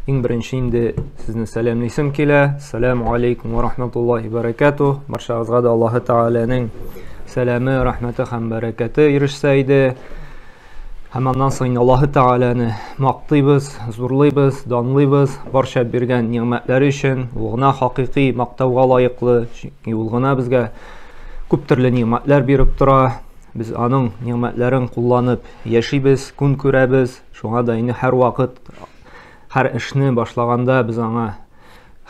Иң беренче инде сезне сәламлисем килә. Ассаламу алейкум ва рахматуллахи баракатух. Баршагызга да Аллаһы Тәгаләнең сәламе, рәхмәте һәм бәрәкәте ирешсә иде. Һәм аннан соң инде Аллаһы Тәгаләне мактыйбыз, зурлыйбыз, данлыйбыз барча биргән нигъмәтләре өчен. Ул гына хакыйкый мактауга лаеклы, чөнки ул гына безгә күп төрле нигъмәтләр биреп тора. Без аның нигъмәтләрен кулланып яшибез, күн күрәбез. Шуңа да инде һәрвакыт һәр эшне башлаганда без аңа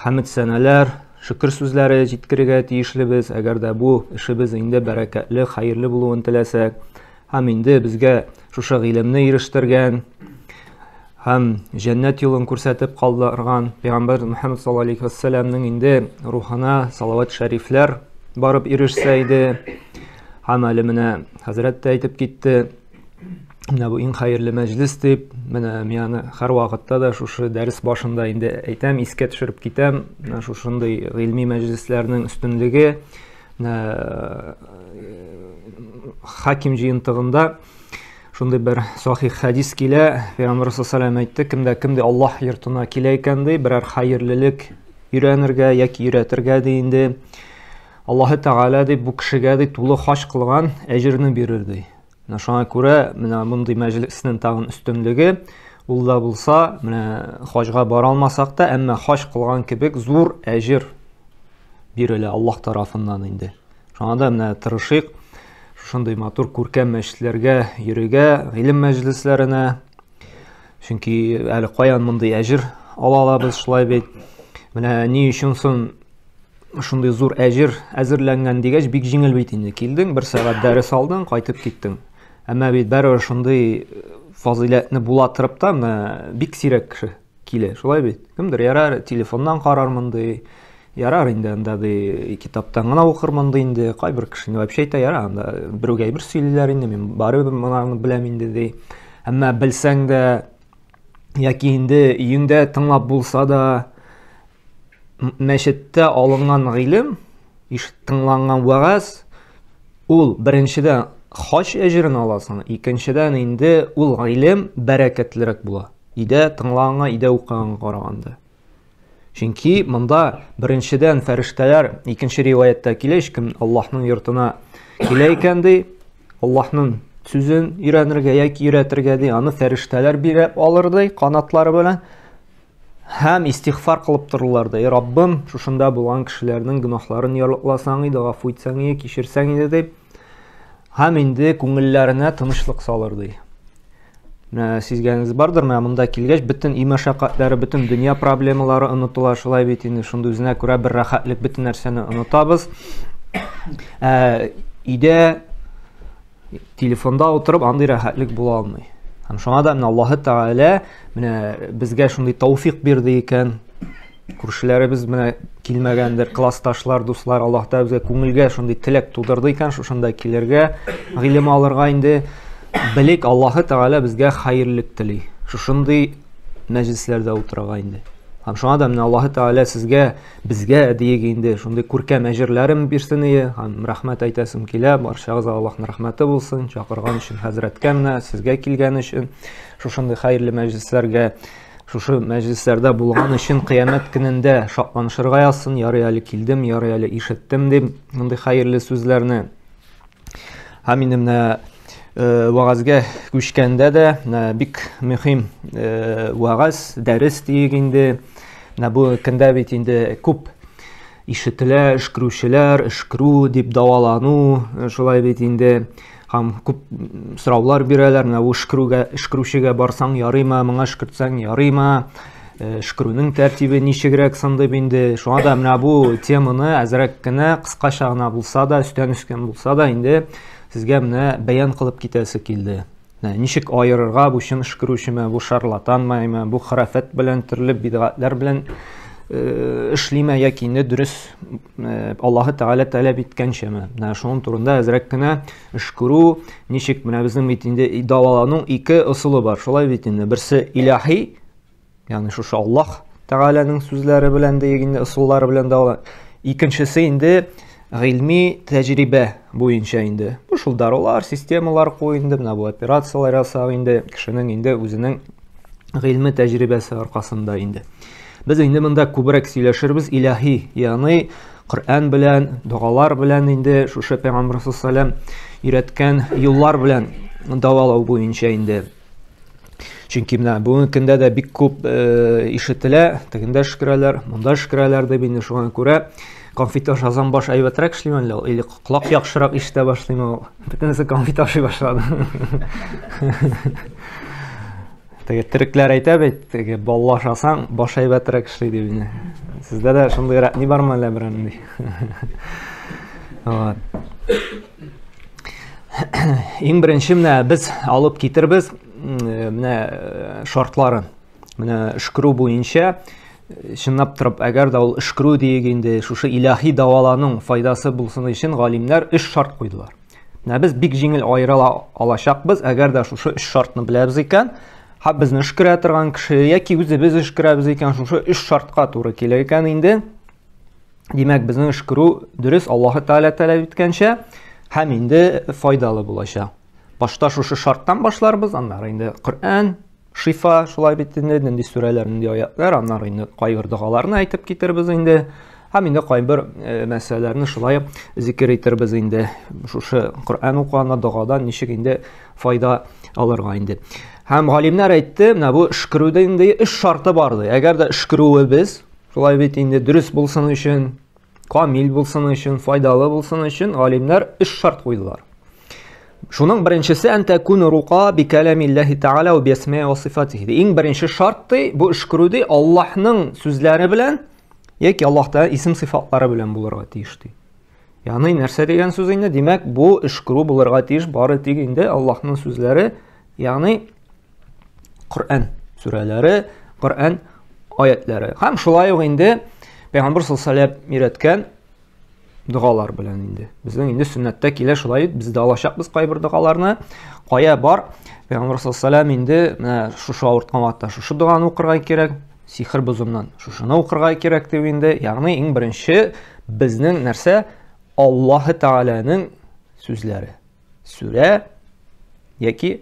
хәмд сәнәләр, шөкер сүзләре җиткерергә тиешлебез. Әгәр дә бу эшебез инде бәрәкәтле, хәерле булуын теләсәк, һәм инде безгә шушы гыйлемне ирештергән һәм җәннәт юлын күрсәтеп калдырган Пәйгамбәр Мөхәммәд саллаллаһу алейхи вәссәламнең инде рухына салават шәрифләр барып ирешсә иде. Һәм әле менә хәзрәт тә әйтеп китте, менә бу иң хәерле мәҗлес дип, менә мин аны һәрвакытта да шушы дәрес башында инде әйтәм, искә төшереп китәм, менә шушындый гыйльми мәҗлесләрнең өстенлеге, менә Хаким җыентыгында шундый бер сахих хәдис килә, Пәйгамбәр саллаллаху әйтте, кемдә кем ди Аллаһ йортына килә икән ди, берәр хәерлелек өйрәнергә яки өйрәтергә ди инде. Аллаһы Тәгалә ди бу кешегә ди тулы хаҗ кылган әҗерне бирер ди. Менә шуңа күрә менә мондый мәҗлеснең тагын өстенлеге ул да булса, менә хаҗга бара алмасак та, әмма хаҗ кылган кебек зур әҗер бирелә Аллаһ тарафыннан инде. Шуңа да менә тырышыйк шушындый матур күркәм мәчетләргә йөрергә, гыйлем мәҗлесләренә. Чөнки әле каян мондый әҗер ала алабыз шулай бит. Менә ни өчен соң шундый зур әҗер әзерләнгән дигәч, бик җиңел бит инде. Килдең, бер сәгать дәрес алдың, кайтып киттең. Әмма бит барыбер шундый фазыйләтне була торып та, менә бик сирәк кеше килә. Шулай бит. Кемдер ярар, телефоннан карармын ди, ярар инде анда ди, китаптан гына укырмын ди инде. Кайбер кешене вообще әйтә, ярар, анда берүгә әйбер сөйлиләр инде, мин барыбер моны беләм инде ди. Әмма белсәң дә, яки инде өеңдә тыңлап булса да, мәчеттә алынган гыйлем, тыңланган вәгазь, ул беренчедән хаҗ әҗерен аласың, икенчедән инде ул гыйлем бәрәкәтлерәк була. Өйдә тыңлаганга, өйдә укыганга караганда. Чөнки монда беренчедән фәрештәләр, икенче риваятьтә килә, кем Аллаһның йортына килә икән ди, Аллаһның сүзен өйрәнергә яки өйрәтергә ди, аны фәрештәләр биреп алыр ди, канатлары белән. Һәм истигъфар кылып торырлар да, Раббым, шушында булган кешеләрнең гөнаһларын ярлыкласаң иде, гафу итсәң иде, кичерсәң иде дип. Һәм инде күңелләренә тынычлык салыр ди. Менә сизгәнегез бардыр, менә монда килгәч, бөтен өй мәшәкатьләре, бөтен дөнья проблемалары онытыла, шулай бит инде, шундый үзенә күрә бер рәхәтлек, бөтен нәрсәне онытабыз. Ә, өйдә телефонда утырып андый рәхәтлек була алмый. Һәм шуңа да менә Аллаһы Тәгалә менә безгә шундый тауфик бирде икән. Күршеләребез менә килмәгәндер, классташлар, дуслар, Аллаһ Тәгалә безгә күңелгә шундый теләк тудырды икән, шушында килергә, гыйлем алырга инде белик, Аллаһы Тәгалә безгә хәерлек тели. Шушындый мәҗлесләрдә утырырга инде. Һәм шуңа да менә Аллаһы Тәгалә сезгә, безгә диек инде, шундый күркәм әҗерләрен бирсен ие. Һәм рәхмәт әйтәсем килә, барчагызга Аллаһның рәхмәте булсын, чакырган өчен хәзрәткә менә, сезгә килгән өчен, шушындый хәерле мәҗлесләргә, шушы мәҗлесләрдә булган өчен кыямәт көнендә шатланышырга язсын, ярый әле килдем, ярый әле ишеттем дип, мондый хәерле сүзләрне. Һәм инде менә вәгазьгә күчкәндә дә менә бик мөһим вәгазь, дәрес диек инде. Менә бу көндә бит инде күп ишетелә, өшкерүчеләр, өшкерү дип дәвалану, шулай бит инде. Һәм күп сораулар бирәләр, менә бу өшкерүгә, өшкерүчегә барсаң ярыймы, моңа өшкертсәң ярыймы? Өшкерүнең тәртибе ничегрәк соң дип инде. Шуңа да менә бу теманы әзрәк кенә, кыскача гына булса да, өстән өскән булса да инде сезгә менә бәян кылып китәсе килде. Менә ничек аерырга бу чын өшкерүчеме, бу шарлатанмы, бу храфәт белән, төрле бидгатлар белән эшлиме яки инде дөрес Аллаһы Тәгалә таләп иткәнчәме? Менә шуның турында әзрәк кенә өшкерү, ничек менә безнең бит инде дәвалану ике ысулы бар. Шулай бит инде. Берсе илаһи, ягъни шушы Аллаһ Тәгаләнең сүзләре белән дә инде ысуллары белән дә. Икенчесе инде гыйльми тәҗрибә буенча инде. Бу шул дарулар, системалар кую инде, менә бу операцияләр ясау инде кешенең инде үзенең гыйльме тәҗрибәсе аркасында инде. Без инде монда күбрәк сөйләшербез илаһи, ягъни Коръән белән, догалар белән инде шушы Пәйгамбер саллаллаху өйрәткән юллар белән дәвалау буенча инде. Чөнки менә бүгенге көндә дә бик күп э, ишетелә, тегендә өшкерәләр, монда өшкерәләр дип инде шуңа күрә конфет ашасаң баш әйбәтрәк эшлиме әллә ул, или колак яхшырак ишетә башлыймы ул? Бөтенесе конфет ашый башлады. Теге төрекләр әйтә бит, теге баллы ашасаң, баш әйбәтрәк эшли дип инде. Сездә дә шундыйрак ни бармы әллә берәр нинди? Вот. Иң беренче менә без алып китербез менә э, шартларын. Менә өшкерү буенча э, чынлап торып, әгәр дә ул өшкерү диек инде, шушы илаһи дәваланың файдасы булсын өчен галимнәр өч шарт куйдылар. Менә без бик җиңел аерыла алачакбыз, әгәр дә шушы өч шартны беләбез икән, һәм безне өшкерә торган кеше яки үзебез өшкерәбез икән, шушы өч шартка туры килә икән инде, димәк, безнең өшкерү дөрес Аллаһы Тәгалә таләп иткәнчә һәм инде файдалы булачак. Башта шушы шарттан башларбыз, аннары инде Коръән, шифа, шулай бит инде, нинди сүрәләр, нинди аятлар, аннары инде кайбер догаларны әйтеп китербез инде. Һәм инде кайбер э, мәсьәләләрне шулай ук зикер итербез инде. Шушы Коръән укыганда догадан ничек инде файда алырга инде. Һәм галимнәр әйтте, менә бу өшкерүдә инде өч шарты бар ди. Әгәр дә өшкерүебез шулай бит инде дөрес булсын өчен, камил булсын өчен, файдалы булсын өчен галимнәр өч шарт куйдылар. Шуның беренчесе ән тәкун рука би кәламиллаһи тааля ва би ва сифатихи. Иң беренче шарт ди, бу өшкерү ди Аллаһның сүзләре белән яки Аллаһ Тәгалә исем сыйфатлары белән булырга тиеш ди. Ягъни нәрсә дигән сүз инде? Димәк, бу өшкерү булырга тиеш бары тик инде Аллаһның сүзләре, ягъни Коръән сүрәләре, Коръән аятлары. Һәм шулай ук инде Пәйгамбер саллаллаху алейһи өйрәткән догалар белән инде. Безнең инде сөннәттә килә шулай бит, без дә алачакбыз кайбер догаларны. Кая бар? Пәйгамбер саллаллаху алейһи инде менә шушы авырткан вакытта шушы доганы укырга кирәк, сихер бозымнан шушыны укырга кирәк дип инде. Ягъни иң беренче безнең нәрсә? Аллаһы Тәгаләнең сүзләре. Сүрә яки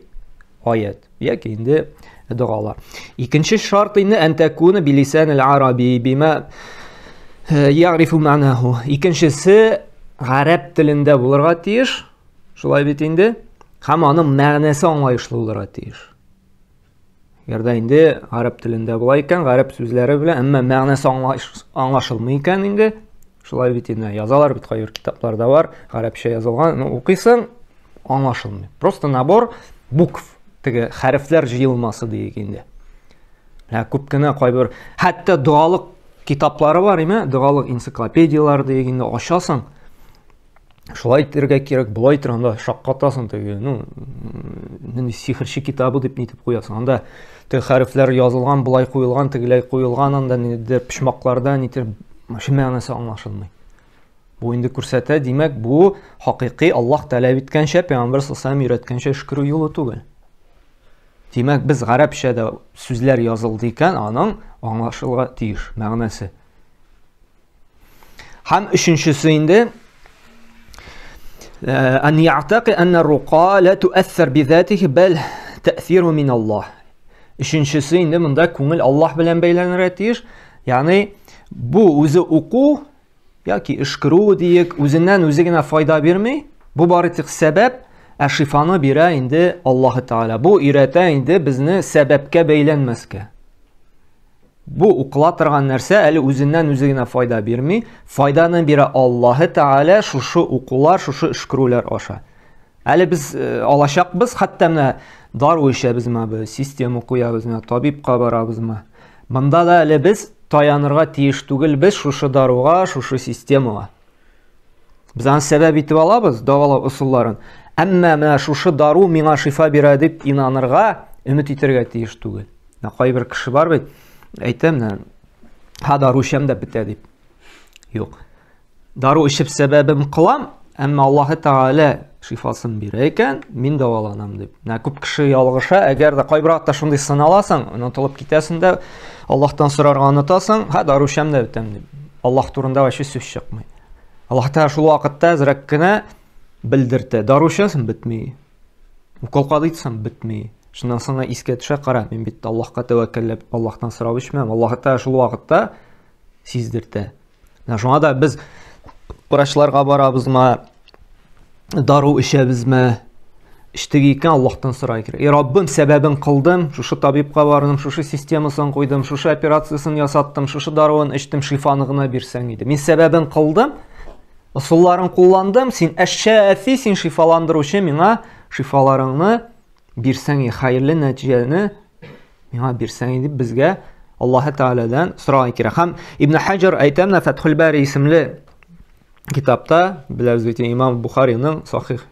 аят, яки инде догалар. Икенче шарт инде ән тәкуна билисанил араби бима э, ягрифу мәгънәһу. Икенчесе гарәп телендә булырга тиеш. Шулай бит инде. Һәм аның мәгънәсе аңлаешлы булырга тиеш. Әгәр дә инде гарәп телендә була икән, гарәп сүзләре белән, әмма мәгънәсе аңлашылмый икән инде, шулай бит инде язалар бит кайбер китапларда бар, гарәпчә язылган, ну укыйсың, аңлашылмый. Просто набор букв, теге хәрефләр җыелмасы диек инде. Менә күп кенә кайбер, хәтта догалык китаплары бар, име, догалык энциклопедияләр диек инде ачасың, шулай итәргә кирәк, болай итәргә, анда шаккатасың теге, ну, нинди сихерче китабы дип нитеп куясың. Анда теге хәрефләр язылган, болай куелган, тегеләй куелган, анда ниндидер почмакларда нитер вообще мәгънәсе аңлашылмый. Бу инде күрсәтә, димәк, бу хакыйкый Аллаһ таләп иткәнчә, Пәйгамбер саллаллаху алейһи өйрәткәнчә өшкерү юлы түгел. Димәк, без гарәпчә дә сүзләр язылды икән, аның аңлашылырга тиеш мәгънәсе. Һәм өченчесе инде ән я'тақи әнна рука ла туәссер бизатихи бәл тәэсиру мин Аллаһ. Өченчесе инде монда күңел Аллаһ белән бәйләнергә тиеш. Ягъни бу үзе уку яки өшкерү диек, үзеннән үзе генә файда бирми. Бу бары тик сәбәп, ә шифаны бирә инде Аллаһ Тәгалә. Бу өйрәтә инде безне сәбәпкә бәйләнмәскә. Бу укыла торган нәрсә әле үзеннән үзе генә файда бирми. Файданы бирә Аллаһы Тәгалә шушы укулар, шушы өшкерүләр аша. Әле без э, алачакбыз, хәтта менә дару эчәбезме, без система куябызмы, табибка барабызмы. Монда да әле без таянырга тиеш түгел без шушы даруга, шушы системага. Без аны сәбәп итеп алабыз, дәвалау ысулларын. Әмма менә шушы дару миңа шифа бирә дип инанырга, өмет итәргә тиеш түгел. Менә кайбер кеше бар бит, әйтә менә, ха дару эчәм дә бетә дип. Юк. Дару эчеп сәбәбем кылам, әмма Аллаһы Тәгалә шифасын бирә икән, мин дәваланам дип. Менә күп кеше ялгыша, әгәр дә кайбер вакытта шундый сыналасың, онытылып китәсең дә, Аллаһтан сорарга онытасың, ха дару эчәм дә бетәм дип. Аллаһ турында вообще сүз чыкмый. Аллаһ Тәгалә шул вакытта әзрәк кенә белдертә. Дару эчәсең, бетми. Укол кадыйсың, бетми. Шуннан соң искә төшә, кара, мин бит Аллаһка тәвәккәлләп, Аллаһтан сорап эчмәм. Аллаһ Тәгалә шул вакытта сиздертә. Менә шуңа да без врачларга барабызмы, дару эчәбезме, эчтек икән, Аллаһтан сорай кирәк. И Раббым, сәбәбен кылдым, шушы табибка бардым, шушы системасын куйдым, шушы операциясен ясаттым, шушы даруын эчтем, шифаны гына бирсәң иде. Мин сәбәбен кылдым, ысулларын кулландым, син әш-шәфи, син шифаландыручы, миңа шифаларыңны бирсәң, хәерле нәтиҗәне миңа бирсәң дип безгә Аллаһы Тәгаләдән сорарга кирәк. Һәм Ибн Хаҗар әйтә, менә Фәтхул Бари исемле китапта, беләбез бит, Имам Бухариның сахих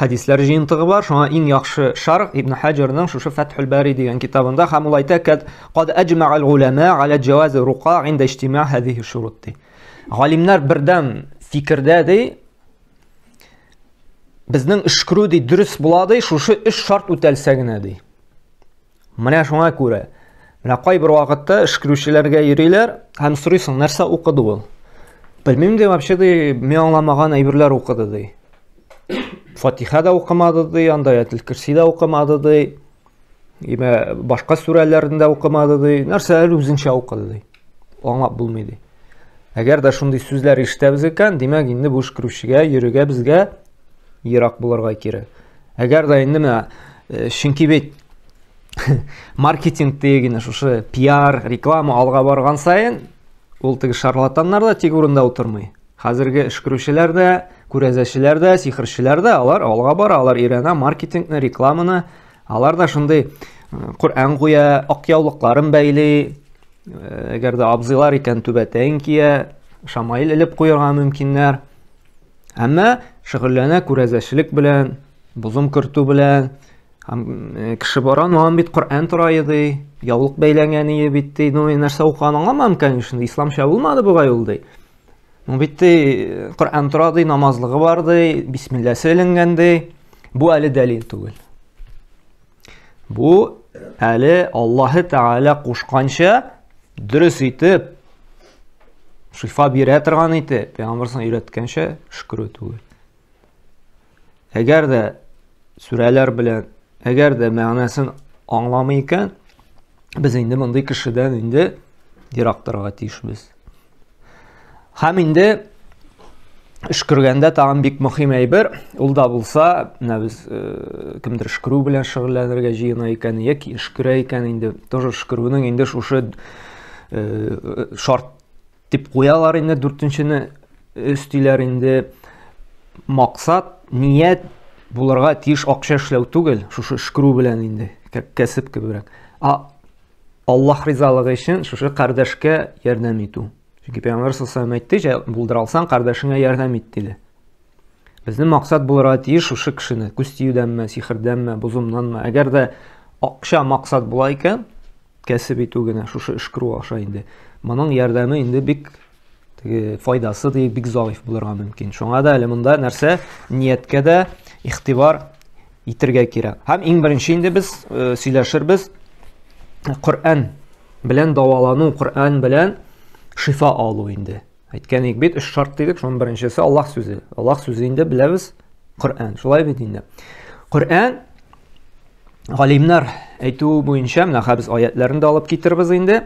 хәдисләр җыентыгы бар. Шуңа иң яхшы шарх Ибн Хаҗарның шушы Фәтхул Бари дигән китабында һәм ул әйтә, кад әҗмәгал уляма аля җаваз рука инда иҗтима һазихи шурут ди. Галимнәр бердәм фикердә ди, Безнең өшкерү ди дөрес була ди, шушы өч шарт үтәлсә генә ди. Менә шуңа күрә. Менә кайбер вакытта өшкерүчеләргә йөриләр һәм сорыйсың, нәрсә укыды ул? Белмим ди, вообще ди, мин аңламаган әйберләр укыды ди. Фатиха да укымады ди, анда Аятел Курси да укымады ди. Имә башка сүрәләрне дә укымады ди. Нәрсә әле үзенчә укыды ди. Аңлап булмый ди. Әгәр дә шундый сүзләр ишетәбез икән, димәк, инде бу өшкерүчегә йөрергә безгә ерак булырга кирәк. Әгәр дә инде менә, э, чөнки бит маркетинг дигән шушы пиар, реклама алга барган саен, ул теге шарлатаннар да тик урында утырмый. Хәзерге өшкерүчеләр дә, күрәзәчеләр дә, сихерчеләр дә алар алга бара, алар өйрәнә маркетингны, рекламаны. Алар да шундый э, Коръән куя, ак яулыкларын бәйли. Э, әгәр дә абзыйлар икән, түбәтәен кия, шамаил элеп куярга мөмкиннәр. Әмма шөгыльләнә күрәзәчелек белән, бозым кертү белән. Һәм э, кеше бара, ну, ан бит Коръән тора иде, яулык бәйләнгән иде бит, ди. Ну, нәрсә укыган аңламадым, конечно, исламча булмады бугай ул, ди. Ну бит ди, Коръән тора ди, намазлыгы бар ди, бисмилләсе эленгән ди. Бу әле дәлил түгел. Бу әле Аллаһы Тәгалә кушканча дөрес итеп шифа бирә торган итеп, пәйгамбәр өйрәткәнчә шөкер түгел. Әгәр дә сүрәләр белән, әгәр дә мәгънәсен аңламый икән, без инде мондый кешедән инде ерак торырга тиешбез. Һәм инде өшкергәндә тагын бик мөһим әйбер, ул да булса, менә без э, кемдер өшкерү белән шөгыльләнергә җыена икән, яки өшкерә икән инде, тоже өшкерүнең инде шушы э, шарт дип куялар инде, дүртенчене өстиләр инде. Максат, ният булырга тиеш акча эшләү түгел, шушы өшкерү белән инде, кәсеп кеберәк. А Аллаһ ризалыгы өчен шушы кардәшкә ярдәм итү. Чөнки Пәйгамбәр саллаллаху алейһи әйтте, булдыра алсаң, кардәшеңә ярдәм ит диде. Безнең максат булырга тиеш шушы кешене күз тиюдәнме, сихердәнме, бозымнанмы. Әгәр дә акча максат була икән, кәсеп итү генә шушы өшкерү аша инде. Моның ярдәме инде бик теге файдасы ди бик заиф булырга мөмкин. Шуңа да әле монда нәрсә нияткә дә игътибар итергә кирәк. Һәм иң беренче инде без э, сөйләшербез Коръән белән дәвалану, Коръән белән шифа алу инде. Әйткән идек бит, өч шарт дидек, шуның беренчесе Аллаһ сүзе. Аллаһ сүзе инде беләбез, Коръән. Шулай бит инде. Коръән галимнәр әйтүе буенча, менә хәзер без аятләрен дә алып китербез инде.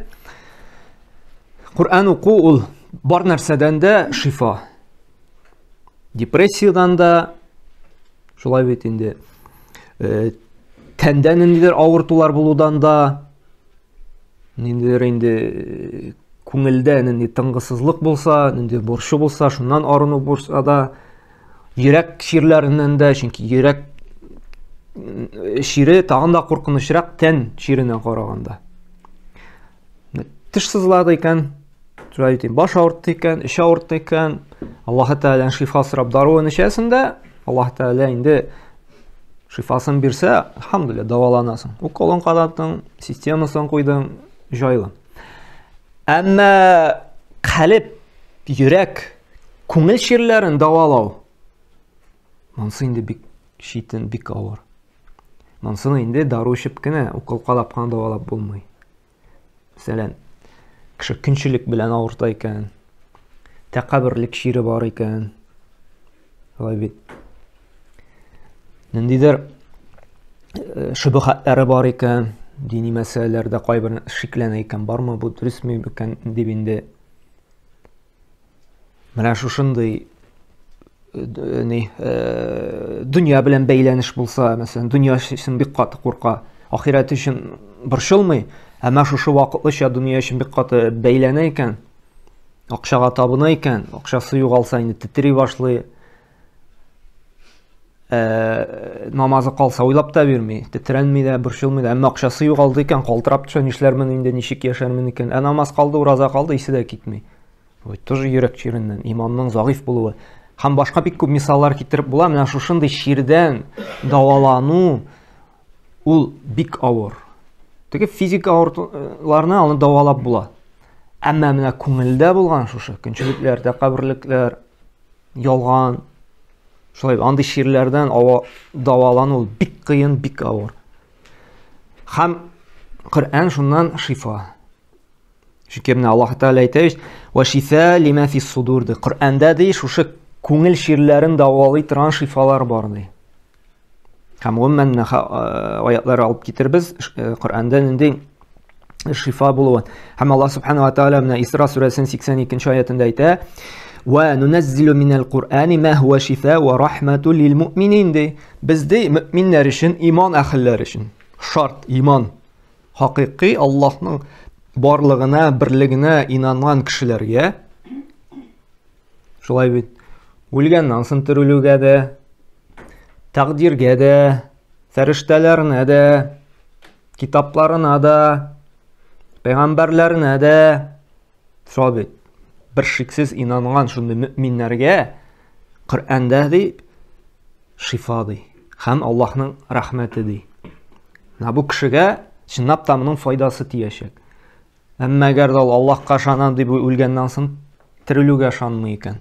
Коръән уку ул бар нәрсәдән дә шифа. Депрессиядан да шулай бит инде. Э, тәндә ниндидер авыртулар булудан да, ниндидер инде э, күңелдә нинди тынгысызлык булса, нинди борчу булса, шуннан арыну булса да, йөрәк чирләреннән дә, чөнки йөрәк э, чире тагын да куркынычрак тән чиренә караганда. Теш сызлады икән, шулай итеп, баш авыртты икән, эч авыртты икән, Аллаһы Тәгаләдән шифа сорап даруын эчәсең дә, Аллаһ Тәгалә инде шифасын бирсә, алхамдулилла, дәваланасың. Уколын кадаттың, системасын куйдың, җайлы. Әмма калеб, йөрәк, күңел чирләрен дәвалау монысы инде бик читен, бик авыр. Монысын инде дару эчеп кенә, укол кадап кына дәвалап булмый. Мәсәлән, кеше көнчелек белән авырта икән, тәкәбберлек чире бар икән. Шулай бит. Ниндидер Шөбһәтләре бар икән, дини мәсьәләләрдә кайбер шикләнә икән, бармы бу, дөресме икән дип инде. Менә шушындый ни дөнья белән бәйләнеш булса, мәсәлән, дөнья өчен бик каты курка, ахирәт өчен борчылмый, әмма шушы вакытлыча дөнья өчен бик каты бәйләнә икән, акчага табына икән, акчасы югалса инде тетри башлый, намазы калса уйлап та бирми, тетрәнми дә, борчылмый да, әмма акчасы югалды икән, калтырап төшә, нишләрмен инде, ничек яшәрмен икән. Ә намаз калды, ураза калды, исе дә китми. Бу тоже йөрәк чиреннән, иманның зәгыйфь булуы. Һәм башка бик күп мисаллар китереп була. Менә шушындый чирдән дәвалану ул бик авыр. Теге физик авыртуларны аны дәвалап була. Әмма менә күңелдә булган шушы көнчелекләр, тәкәбберлекләр, ялган, шулай андый чирләрдән дәвалану бик кыен, бик авыр. Һәм Коръән шуннан шифа. Чөнки менә Аллаһ Тәгалә әйтә бит, "Ва шифа лима фис судур" ди. Коръәндә ди шушы күңел чирләрен дәвалый торган шифалар бар ди. Һәм гомумән менә аятлар алып китербез, Коръәндә нинди шифа булуын. Һәм Аллаһ Субхану ва Тааля менә Исра сүрәсенең 82 аятында әйтә: "Ва нуназзилу минал Куръани ма хуа шифа ва рахмату лил муъминин" ди. Без ди мөэминнәр өчен, иман әһелләре өчен. Шарт иман. Хакыйкый Аллаһның барлыгына, берлегенә инанган кешеләргә шулай бит үлгәннән соң терелүгә дә, тәкъдиргә дә, фәрештәләренә дә, китапларына да, пәйгамбәрләренә дә шулай бит бер шиксез инанган шундый мөэминнәргә Коръәндә ди шифа ди һәм Аллаһның рәхмәте ди. Менә бу кешегә чынлап та моның файдасы тиячәк. Әмма әгәр дә ул Аллаһка ышанам дип үлгәннән соң терелүгә ышанмый икән,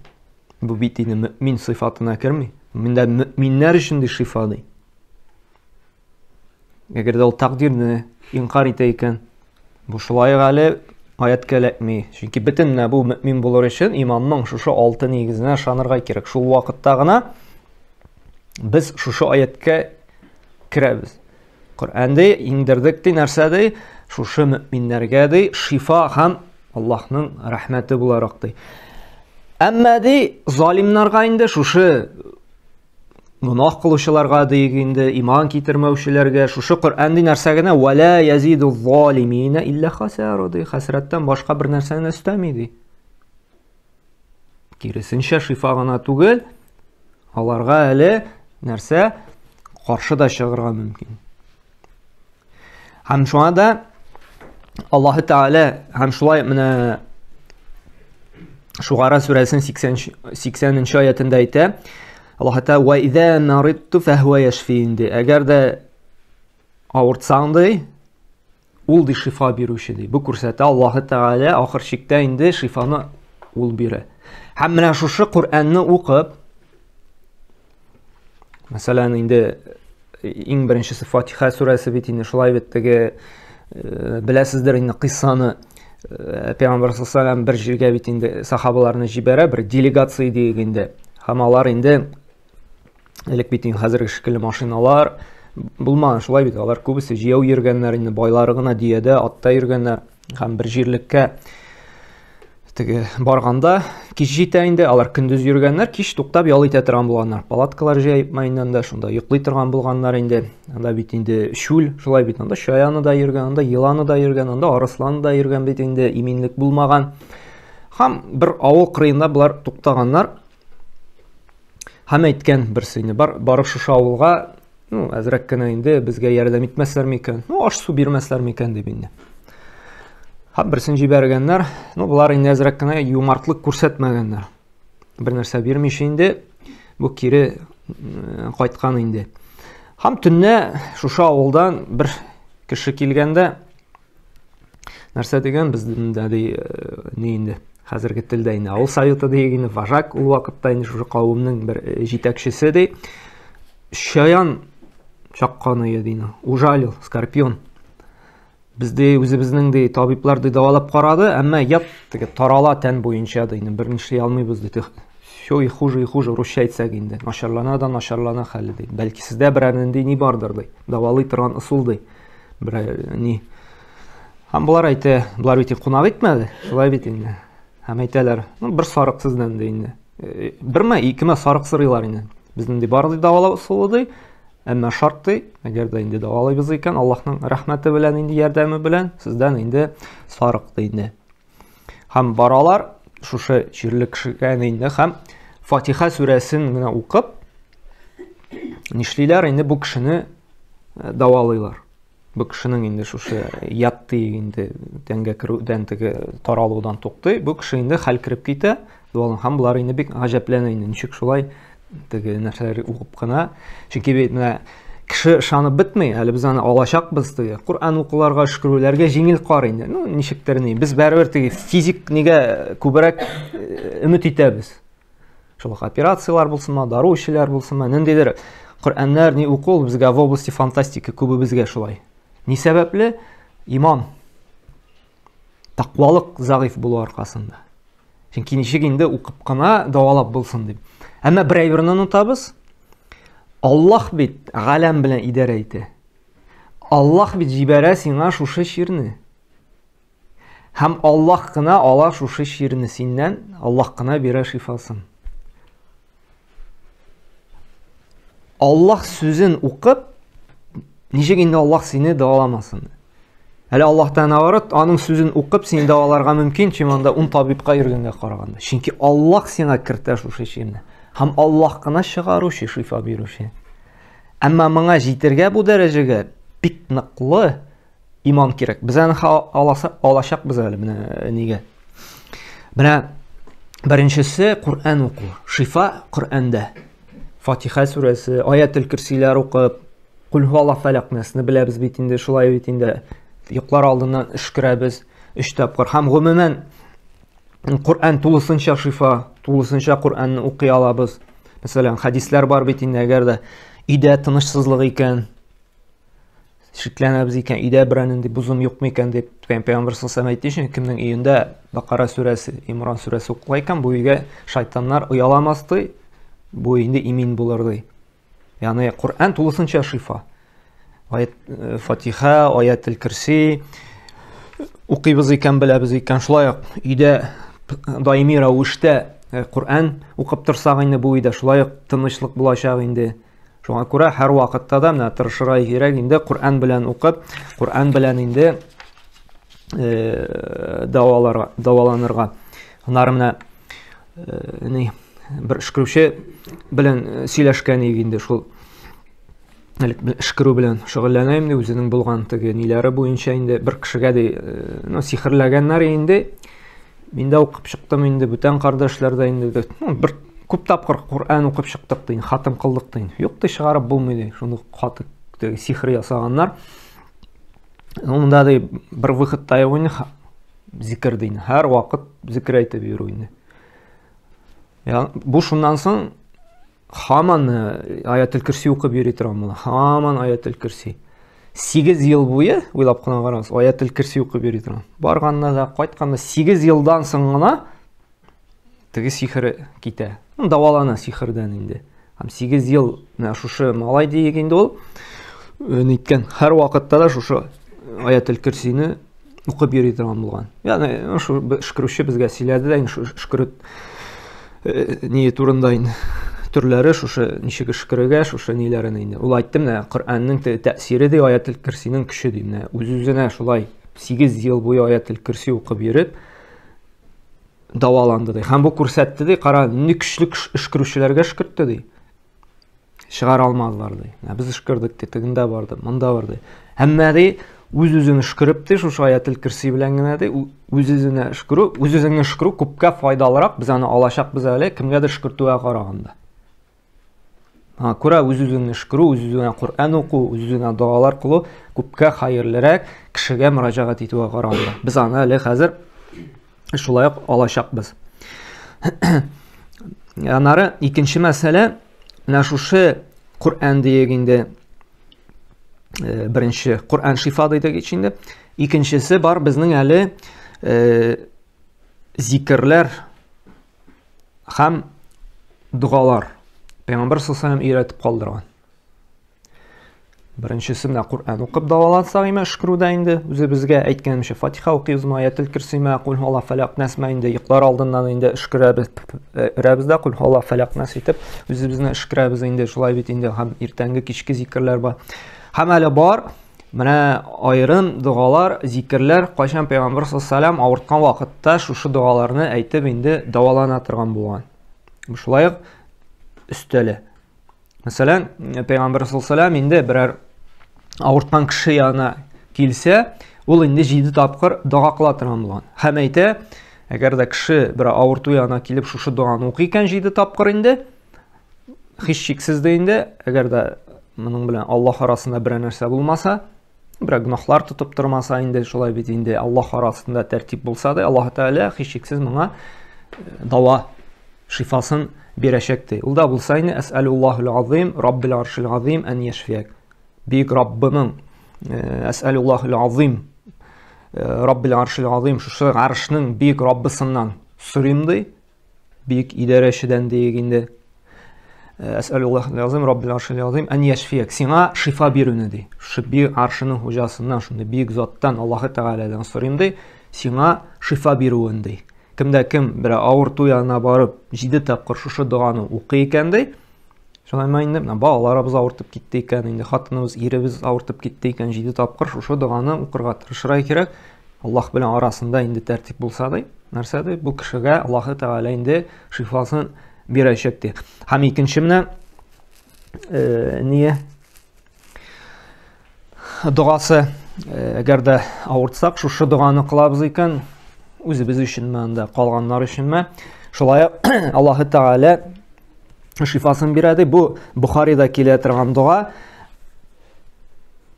бу бит инде мөмин сыйфатына керми. Монда мөминнәр өчен ди шифа ди. Әгәр дә ул тәкъдирне инкар итә икән, бу шулай ук әле аятка эләкми. Чөнки бөтен менә бу мөмин булыр өчен иманның шушы алты нигезенә ышанырга кирәк. Шул вакытта гына без шушы аяткә керәбез. Коръәндә иңдердек ди нәрсә ди? Шушы мөминнәргә ди шифа һәм Аллаһның рәхмәте буларак ди. Әмма ди залимнарга инде шушы гөнаһ кылучыларга диек инде, иман китермәүчеләргә шушы Коръән ди нәрсә генә вәлә язиду залимина илля хасара ди, хәсрәттән башка бер нәрсәне өстәми ди. Киресенчә шифа гына түгел, аларга әле нәрсә каршы да чыгарга мөмкин. Һәм шуңа да Аллаһы Тәгалә һәм шулай менә Шугара сүрәсенең 80 нче аятында әйтә. Аллаһы Тәгалә ва иза маридту фахуа яшфин ди. Әгәр дә авыртсаң ди, ул ди шифа бирүче ди. Бу күрсәтә Аллаһы Тәгалә ахыр чиктә инде шифаны ул бирә. Һәм менә шушы Коръәнне укып, Мәсәлән, инде иң беренчесе Фатиха сүрәсе бит инде шулай бит теге беләсездер инде кыйссаны Пәйгамбәр саллаллаху бер җиргә бит инде сахабаларны җибәрә, бер делегация диек инде. Һәм алар инде элек бит инде хәзерге шикелле машиналар булмаган, шулай бит алар күбесе җәяү йөргәннәр инде, байлары гына дөядә, атта йөргәннәр һәм бер җирлеккә теге барганда кич җитә инде, алар көндез йөргәннәр, кич туктап ял итә торган булганнар. Палаткалар җәеп майыннан да шунда йоклый торган булганнар инде. Анда бит инде чүл, шулай бит, анда чаяны да йөргән, анда еланы да йөргән, анда арысланы да йөргән бит инде, иминлек булмаган. Һәм бер авыл кырыенда болар туктаганнар. Һәм әйткән берсе инде, бар, барып шушы авылга, ну, әзрәк кенә инде безгә ярдәм итмәсләр микән, ну, аш-су бирмәсләр микән дип инде. Һәм берсен җибәргәннәр, ну, болар инде әзрәк кенә юмартлык күрсәтмәгәннәр. Бер нәрсә бирмичә инде, бу кире кайткан инде. Һәм төнлә шушы авылдан бер кеше килгәндә, Нәрсә дигән бездә ди ни инде хәзерге телдә инде авыл советы диек инде вожак ул вакытта инде шушы кавымның бер җитәкчесе ди чаян чаккан ие ди ужалил скорпион бездә үзебезнең ди табиблар ди дәвалап карады әмма яп теге тарала тән буенча ди инде бер нишли алмыйбыз ди. Все и хуже, и хуже, русча әйтсәк инде. Начарлана да начарлана хәле ди. Бәлки сездә берәр нинди ни бардыр ди. Дәвалый торган ысул ди. Берәр ни. Һәм болар әйтә, болар бит кунак итмәде, шулай бит инде. Һәм әйтәләр, ну бер сарык сездән ди инде. Э, берме, икеме сарык сорыйлар инде. Безнең ди бар ди дәвалау ысулы ди. Әмма шарт ди, әгәр дә инде дәвалыйбыз икән, Аллаһның рәхмәте белән инде ярдәме белән сездән инде сарык ди инде. Һәм баралар шушы чирле кешегә инде һәм Фатиха сүрәсен генә укып, нишлиләр инде бу кешене э, дәвалыйлар. Бу кешенең инде шушы ятты инде тәнгә керүдән теге таралудан туктый. Бу кеше инде хәл кереп китә. Дуалын һәм болар инде бик гаҗәпләнә инде ничек шулай теге нәрсәләр укып кына. Чөнки бит менә кеше ышанып бетми, әле без аны алачакбыз теге. Коръән укуларга, өшкерүләргә җиңел кар инде. Ну, ничектер ни. Без барыбер теге физик нигә күбрәк э, өмет итәбез. Шул ук операцияләр булсынмы, дару эчүләр булсынмы, ниндидер Коръәннәр ни уку ул безгә в области фантастики күбебезгә шулай. Ни сәбәпле? Иман. Тәкъвалык зәгыйфь булу аркасында. Чөнки ничек инде укып кына дәвалап булсын дип. Әмма бер әйберне онытабыз. Аллаһ бит галәм белән идарә итә. Аллаһ бит җибәрә сиңа шушы чирне. Һәм Аллаһ кына ала шушы чирне синнән, Аллаһ кына бирә шифасын. Аллаһ сүзен укып, ничек инде Аллаһ сине дәваламасын? Әле Аллаһтан наоборот, аның сүзен укып сине дәваларга мөмкин, чем анда ун табибка йөргәнгә караганда. Чөнки Аллаһ сиңа кертә шушы чирне. Һәм Аллаһ кына чыгаручы, шифа бирүче. Әмма моңа җитергә бу дәрәҗәгә бик ныклы иман кирәк. Без аны аласа, алачакбыз әле менә э, нигә. Менә беренчесе Коръән уку. Шифа Коръәндә. Фатиха сүрәсе, аятел кирсиләр укып, Кул хуаллаһ фәләк нәрсәне беләбез бит инде, шулай бит инде. Йоклар алдыннан өшкерәбез өч тапкыр. Һәм гомумән Коръән тулысынча шифа, тулысынча Коръәнне укый алабыз. Мәсәлән, хәдисләр бар бит инде, әгәр дә өйдә тынычсызлык икән, шикләнәбез икән, өйдә берәр нинди бозым юкмы икән дип, пәйгамбер саллаллаху алейһи әйтте, чөнки кемнең өендә Бакара сүрәсе, Имран сүрәсе укыла икән, бу өйгә шайтаннар ояламас ди, бу инде имин булыр ди. Ягъни Коръән тулысынча шифа. Аят э, Фатиха, аятел Кирси укыйбыз икән, беләбез икән, шулай ук өйдә даими рәвештә э, Коръән укып торсак инде бу өйдә шулай ук тынычлык булачак инде. Шуңа күрә һәр вакытта да менә тырышырга кирәк инде Коръән белән укып, Коръән белән инде э, дәваларга, дәваланырга. Аннары менә э, ни бер өшкерүче белән э, сөйләшкән идек инде шул элек өшкерү белән шөгыльләнә инде үзенең булган теге ниләре буенча инде бер кешегә ди, ну, сихерләгәннәр инде. Мин дә укып чыктым инде, бүтән кардәшләр дә инде, ну, бер күп тапкыр Коръән укып чыктык ди, хатым кылдык ди. Юк ди, чыгарып булмый ди. Шуны каты сихер ясаганнар. Ну, монда ди бер выход та юк инде, зикер ди. Һәр вакыт зикер әйтеп йөрү инде. Я, бу шуннан соң һаман э, аятел кирси укып йөри торган була. Һаман аятел кирси. 8 ел буе, уйлап кына карагыз, аятел кирси укып йөри торган. Барганда да, кайтканда 8 елдан соң гына теге сихере китә. Ну, дәвалана сихердән инде. Һәм 8 ел менә шушы малай диек инде ул э, ниткән һәр вакытта да шушы аятел кирсине укып йөри торган булган. Ягъни шу өшкерүче безгә сөйләде дә инде өшкерү э, ни турында инде төрләре шушы ничек өшкерергә, шушы ниләрен инде. Ул айтты менә Коръәннең тәэсире ди, аятел кирсинең көче ди. Менә үз-үзенә шулай 8 ел буе аятел кирси укып йөреп дәваланды ди. Һәм бу күрсәтте ди, кара, нинди көчле өшкерүчеләргә өшкертте ди. Чыгара алмадылар ди. Ә без өшкердек ди, тегендә барды, монда барды. Әмма ди, үз-үзен өшкереп ди, шушы аятел кирси белән генә ди, үз-үзенә өшкерү, үз-үзеңне өшкерү күпкә файдалырак, без аны алачакбыз әле, кемгәдер өшкертүгә караганда. Аңа күрә үз-үзеңне өшкерү, үз-үзеңә Коръән уку, үз-үзеңә догалар кылу күпкә хәерлерәк кешегә мөрәҗәгать итүгә караганда. Без аны әле хәзер шулай ук алачакбыз. Аннары икенче мәсьәлә, менә шушы Коръән диек инде э, беренче Коръән шифа дидек ич инде. Икенчесе бар безнең әле э, зикерләр һәм догалар Пәйгамбәр саллаллаху алейһи өйрәтеп калдырган. Беренчесе менә Коръән укып дәвалансак имә өшкерүдә инде үзебезгә әйткәнемчә Фатиха укыйбызмы, Аятел Курсиме, Кул һуалла фәләк нәсмә инде йоклар алдыннан инде өшкерәбез, өрәбез дә Кул һуалла фәләк нәс итеп үзебезне өшкерәбез инде шулай бит инде һәм иртәнге кичке зикерләр бар. Һәм әле бар менә аерым догалар, зикерләр, кайчан Пәйгамбер саллаллаху алейһи авырткан вакытта шушы догаларны әйтеп инде дәвалана торган булган. Шулай ук өстәлә. Мәсәлән, Пәйгамбер саллаллаху инде берәр авырткан кеше янына килсә, ул инде 7 тапкыр дога кыла торган булган. Һәм әйтә, әгәр дә кеше бер авырту янына килеп шушы доганы укый икән 7 тапкыр инде, һичшиксез дә инде, әгәр дә моның белән Аллаһ арасында берәр нәрсә булмаса, берәр гөнаһлар тотып тормаса инде, шулай бит инде Аллаһ арасында тәртип булса да, Аллаһ Тәгалә һичшиксез моңа дава шифасын бирәчәк ди. Ул да булса инде әсәлуллаһул азим, Раббил аршил азим ән яшфияк. Бөек Раббының әсәлуллаһул азим, Раббил аршил азим, шушы аршның бөек Раббысыннан сорыйм ди. Бөек идарәчедән диек инде. Әсәлуллаһул азим, Раббил аршил азим ән яшфияк. Сиңа шифа бирүне ди. Шушы бөек аршының хуҗасыннан, шундый бөек заттан, Аллаһы Тәгаләдән сорыйм ди. Сиңа шифа бирүен ди. Кемдә кем бер авырту янына барып, 7 тапкыр шушы доганы укый икән ди. Шулай ма инде, менә балаларыбыз авыртып китте икән, инде хатыныбыз, иребез авыртып китте икән, 7 тапкыр шушы доганы укырга тырышырга кирәк. Аллаһ белән арасында инде тәртип булса ди, нәрсә ди, бу кешегә Аллаһы Тәгалә инде шифасын бирәчәк ди. Һәм икенче менә ние догасы, әгәр дә авыртсак, шушы доганы кылабыз икән, үзебез өченме анда, калганнар өченме, шулай Аллаһы Тәгалә шифасын бирә ди. Бу Бухарида килә торган дога.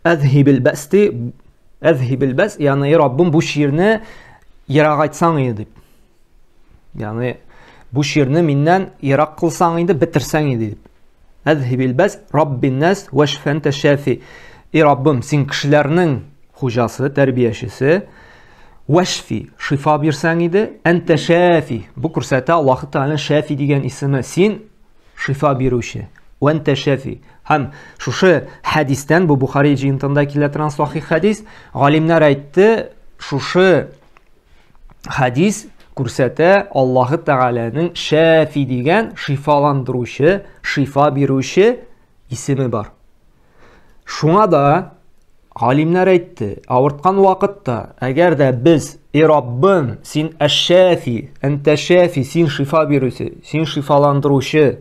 Әзһибил бәс ди, әзһибил бәс, ягъни Раббым бу чирне ерагайтсаң иде дип. Ягъни бу чирне миннән ерак кылсаң инде, бетерсәң иде дип. Әзһибил бәс, Раббин нас вашфән тәшәфи. И Раббым, син кешеләрнең хуҗасы, тәрбиячесе. Вашфи, шифа бирсәң иде, әнтә шәфи. Бу күрсәтә Аллаһ Тәгаләнең Шәфи дигән исеме. Син шифа бирүче. Вәнтә шәфи. Һәм шушы хәдистән, бу Бухари җыентында килә торган сахих хәдис, галимнәр әйтте, шушы хәдис күрсәтә Аллаһы Тәгаләнең Шәфи дигән шифаландыручы, шифа бирүче исеме бар. Шуңа да галимнәр әйтте, авырткан вакытта, әгәр дә без, "И Раббым, син әш-Шәфи, әнтә Шәфи, син шифа бирүче, син шифаландыручы,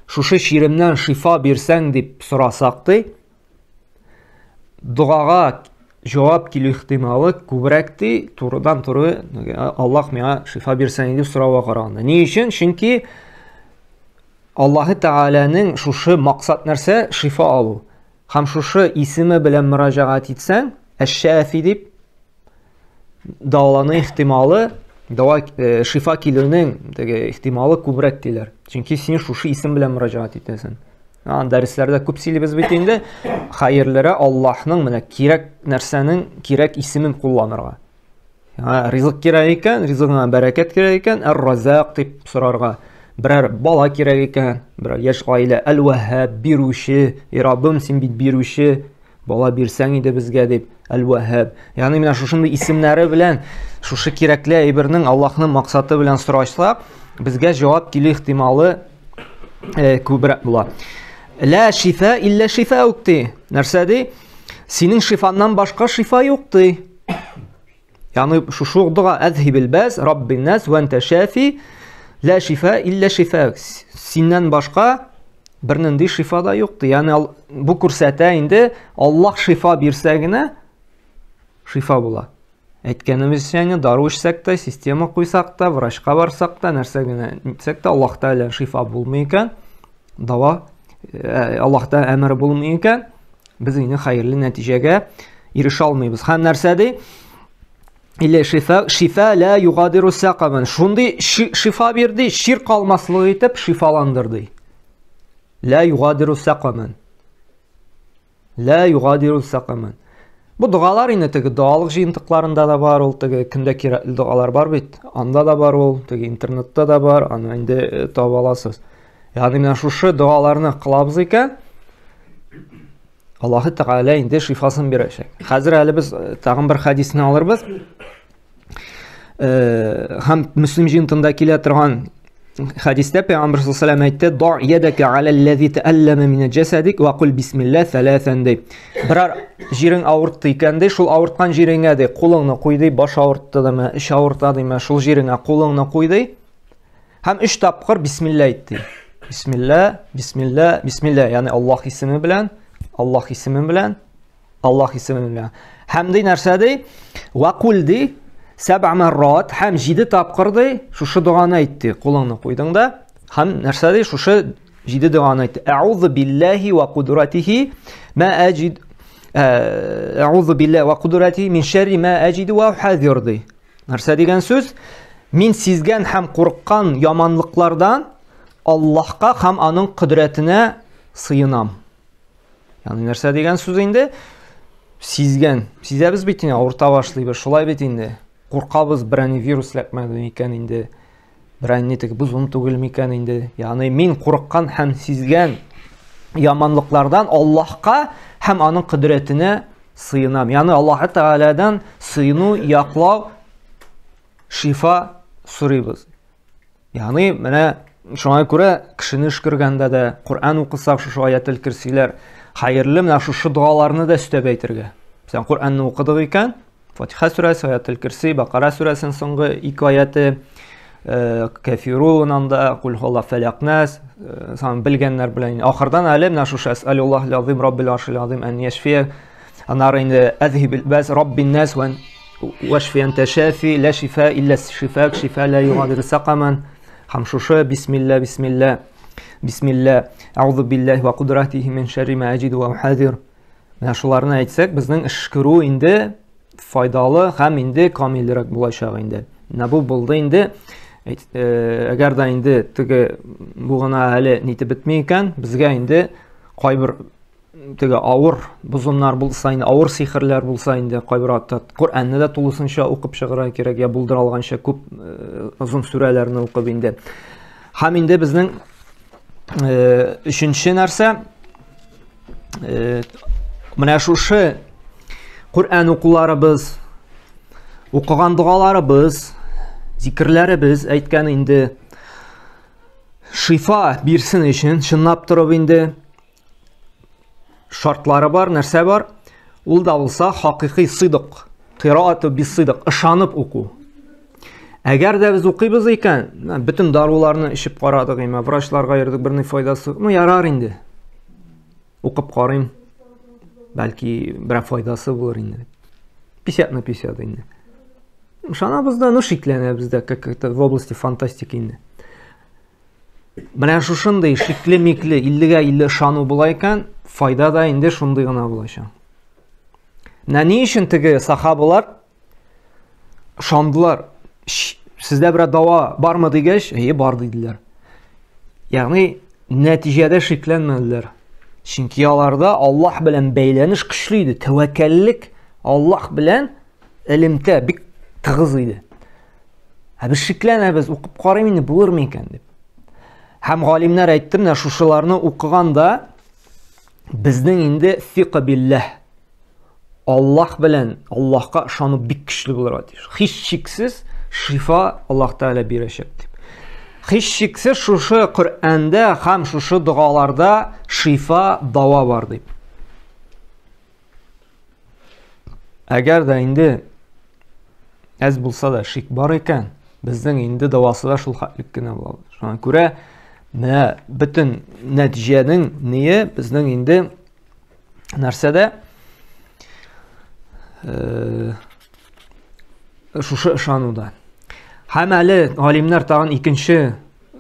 шушы чиремнән шифа бирсәң" дип сорасак ди, догага җавап килү ихтималы күбрәк ди, турыдан-туры Аллаһ миңа шифа бирсәң дип сорауга караганда. Ни өчен? Чөнки Аллаһы Тәгаләнең шушы максат нәрсә? Шифа алу. Һәм шушы исеме белән мөрәҗәгать итсәң, Әш-Шәфи дип дәвалану ихтималы, дәва шифа килүнең теге ихтималы күбрәк диләр. Чөнки син шушы исем белән мөрәҗәгать итәсең. Ан дәресләрдә күп сөйлибез бит инде. Хәерлере Аллаһның менә кирәк нәрсәнең кирәк исемен кулланырга. Ризык кирәк икән, ризыгыңа бәрәкәт кирәк икән, Әр-Разак дип сорарга. Берәр бала кирәк икән, берәр яшь гаилә, Әл-Ваһһаб, бирүче, и Раббым, син бит бирүче, бала бирсәң иде безгә дип, Әл-Ваһһаб. Ягъни менә шушындый исемнәре белән, шушы кирәкле әйбернең Аллаһның максаты белән сорашсак, безгә җавап килү ихтималы күбрәк була. Ла шифа илля шифаук ди. Нәрсә ди? Синең шифаннан башка шифа юк ди. Ягъни шушы ук дога әзһибил бәс раббин нас ва анта шафи ла шифа илля шифа. Синнән башка бернинди шифа да юк ди. Ягъни бу күрсәтә инде Аллаһ шифа бирсә генә шифа була. Әйткәнебезчә, инде дару эчсәк тә, система куйсак та, врачка барсак та, нәрсә генә итсәк тә, Аллаһ Тәгалә шифа булмый икән, дава Аллаһ Тәгалә әмере булмый икән, без инде хәерле нәтиҗәгә ирешә алмыйбыз. Һәм нәрсә ди? Или шифа, шифа ла югадиру сакаман. Шундый шифа бирде, чир калмаслык итеп шифаландырды. Ла югадиру сакаман. Ла югадиру сакаман. Бу догалар инде теге догалык җыентыкларында да бар, ул теге көндә кирәкле догалар бар бит. Анда да бар ул, теге интернетта да бар, аны инде э, таба аласыз. Ягъни менә шушы догаларны кылабыз икән, Аллаһы Тәгалә инде шифасын бирәчәк. Хәзер әле без э, тагын бер хәдисне алырбыз. Э, һәм Мөслим җыентында килә торган хәдистә Пәйгамбер саллаллаху алейһи әйтте: "Да ядака алаллази тааллама мин җасадик ва кул бисмилла саласан" ди. Берәр җирең авыртты икән ди, шул авырткан җиреңә ди, кулыңны куй ди, баш авыртты димә, эч авырта димә, шул җиреңә кулыңны куй ди. Һәм өч тапкыр бисмилла әйт ди. Бисмилла, бисмилла, бисмилла, ягъни Аллаһ исеме белән, Аллаһ исеме белән, Аллаһ исеме белән. Һәм ди нәрсә ди? Вакул ди, сәб'а маррат һәм җиде тапкыр ди, шушы доганы әйт ди. Кулыңны куйдың да, һәм нәрсә ди? Шушы җиде доганы әйт. Әгъузу биллаһи ва кудратихи ма аҗид Әгъузу биллаһи ва кудратихи мин шәрри ма аҗиду ва ухазир ди. Нәрсә дигән сүз? Мин сизгән һәм курыккан яманлыклардан Аллаһка һәм аның кодрәтенә сыенам. Ягъни нәрсә дигән сүз инде? Сизгән. Сизәбез бит инде, авырта башлыйбыз. Шулай бит инде. Куркабыз, берәр вирус эләкмәде микән инде? Берәр ни теге бозым түгел микән инде? Ягъни мин курыккан һәм сизгән яманлыклардан Аллаһка һәм аның кодрәтенә сыенам. Ягъни Аллаһ Тәгаләдән сыену, яклау, шифа сорыйбыз. Ягъни менә шуңа күрә кешене өшкергәндә дә Коръән укысак, шушы аятел кирсиләр хәерле, менә шушы догаларны да өстәп әйтергә. Сән Коръәнне укыдык икән, Фатиха сүрәсе, аятел кирси, Бакара сүрәсенең соңгы ике аяты, э, Кафирун анда, Кул хуалла фәләк нас, э, сан белгәннәр белән. Ахырдан әле менә шушы Әсәлуллаһ лазим Раббил аршил азим ән яшфия. Аннары инде әзһибил бәс Раббин нас вә Вашфи анта шафи, ла шифа илля шифак, шифа ла югадиру сакаман. Һәм шушы бисмилла, бисмилла, бисмилла, аузу биллаһи ва кудратихи мин шәрри ма аҗиду ва ухазир. Менә шуларны әйтсәк, безнең өшкерү инде файдалы һәм инде камилрәк булачак инде. Менә бу булды инде. Э, әгәр дә инде теге бу гына әле нитеп бетми икән, безгә инде кайбер теге авыр бозымнар булса инде, авыр сихерләр булса инде, кайбер вакытта Коръәнне дә тулысынча укып чыгарга кирәк, я булдыра алганча күп э, озын сүрәләрне укып инде. Һәм инде безнең э, өченче нәрсә э, менә шушы Коръән укуларыбыз, укыган догаларыбыз, зикерләребез әйткән инде шифа бирсен өчен, чынлап торып инде шартлары бар, нәрсә бар? Ул да булса хакыйкый сыдык, кыраату бисыдык, ышанып уку. Әгәр дә без укыйбыз икән, бөтен даруларны эчеп карадык, имә, врачларга йөрдек, берни файдасы, ну ярар инде. Укып карыйм. Бәлки берәр файдасы булыр инде. 50 на 50 инде. Ышанабыз да, ну шикләнәбез дә, как это в области фантастики инде. Менә шушындый шикле-микле 50-гә 50 ышану була икән, файда да инде шундый гына булачак. Менә ни өчен теге сахабалар ышандылар? Сездә берәр дава бармы дигәч, әйе, бар диделәр. Ягъни нәтиҗәдә шикләнмәделәр. Чөнки аларда Аллаһ белән бәйләнеш көчле иде, тәвәккәллек Аллаһ белән элемтә бик тыгыз иде. Ә без шикләнәбез, укып карыйм инде булыр микән дип. Һәм галимнәр әйтте, менә шушыларны укыганда безнең инде фика билләһ Аллаһ белән Аллаһка ышану бик көчле булырга тиеш. Һичшиксез шифа Аллаһ Тәгалә бирәчәк дип. Һичшиксез шушы Коръәндә һәм шушы догаларда шифа, дава бар дип. Әгәр дә инде әз булса да шик бар икән, безнең инде дәвасы да шул хәтлек кенә була. Шуңа күрә менә бөтен нәтиҗәнең ние безнең инде нәрсәдә э, шушы ышануда. Һәм әле галимнәр тагын икенче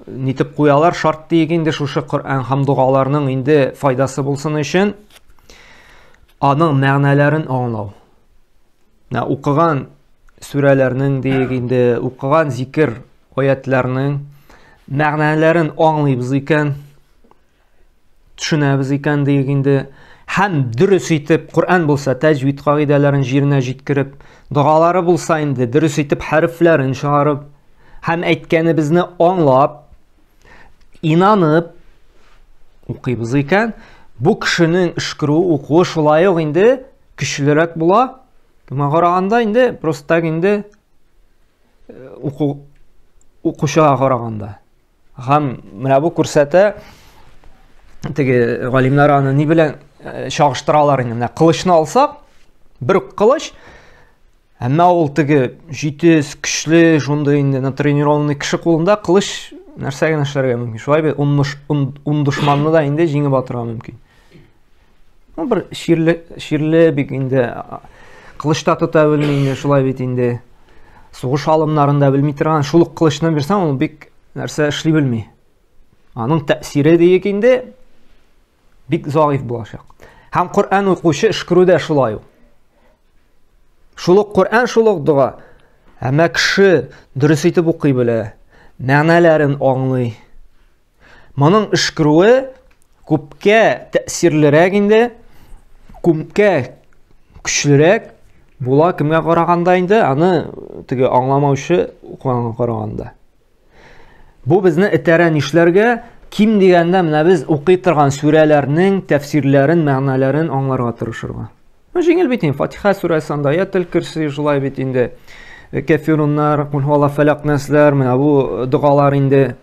нитеп куялар, шарт диек инде шушы Коръән һәм догаларның инде файдасы булсын өчен аның мәгънәләрен аңлау. Менә укыган сүрәләрнең диек инде укыган зикер аятларның мәгънәләрен аңлыйбыз икән, төшенәбез икән диек инде. Һәм дөрес итеп Коръән булса, тәҗвид кагыйдәләрен җиренә җиткереп, догалары булса инде дөрес итеп хәрефләрен чыгарып, һәм әйткәнебезне аңлап, инанып укыйбыз икән, бу кешенең өшкерүе, укуы шулай ук инде көчлерәк була. Моңа караганда инде просто так инде уку укучыга караганда. Һәм менә бу күрсәтә, теге галимнәр аны ни белән чагыштыралар инде. Менә кылычны алсак, бер кылыч, әмма ул теге җитез, көчле, шундый инде натренированный кеше кулында кылыч нәрсә генә эшләргә мөмкин. Шулай бит, ун дошманны да инде җиңеп атырга мөмкин. Ну, бер чирле, чирле бик инде кылыч та тота белми инде, шулай бит инде. Сугыш алымнарын да белми торган, шул ук кылычны бирсәң, ул бик нәрсә эшли белми. Аның тәэсире диек инде бик заиф булачак. Һәм Коръән укучы өшкерү дә шулай ук. Шул ук Коръән, шул ук дога. Әмма кеше дөрес итеп укый белә, мәгънәләрен аңлый. Моның өшкерүе күпкә тәэсирлерәк инде, күпкә көчлерәк була кемгә караганда инде, аны теге аңламаучы укыганга караганда. Бу безне этәрә нишләргә? Ким дигәндә менә без укый торган сүрәләрнең тәфсирләрен, мәгънәләрен аңларга тырышырга. Ну, җиңел бит инде. Фатиха сүрәсе анда аятел көрси шулай бит инде. Кәфируннар, кул хуалла фәләк нәрсәләр, менә бу догалар инде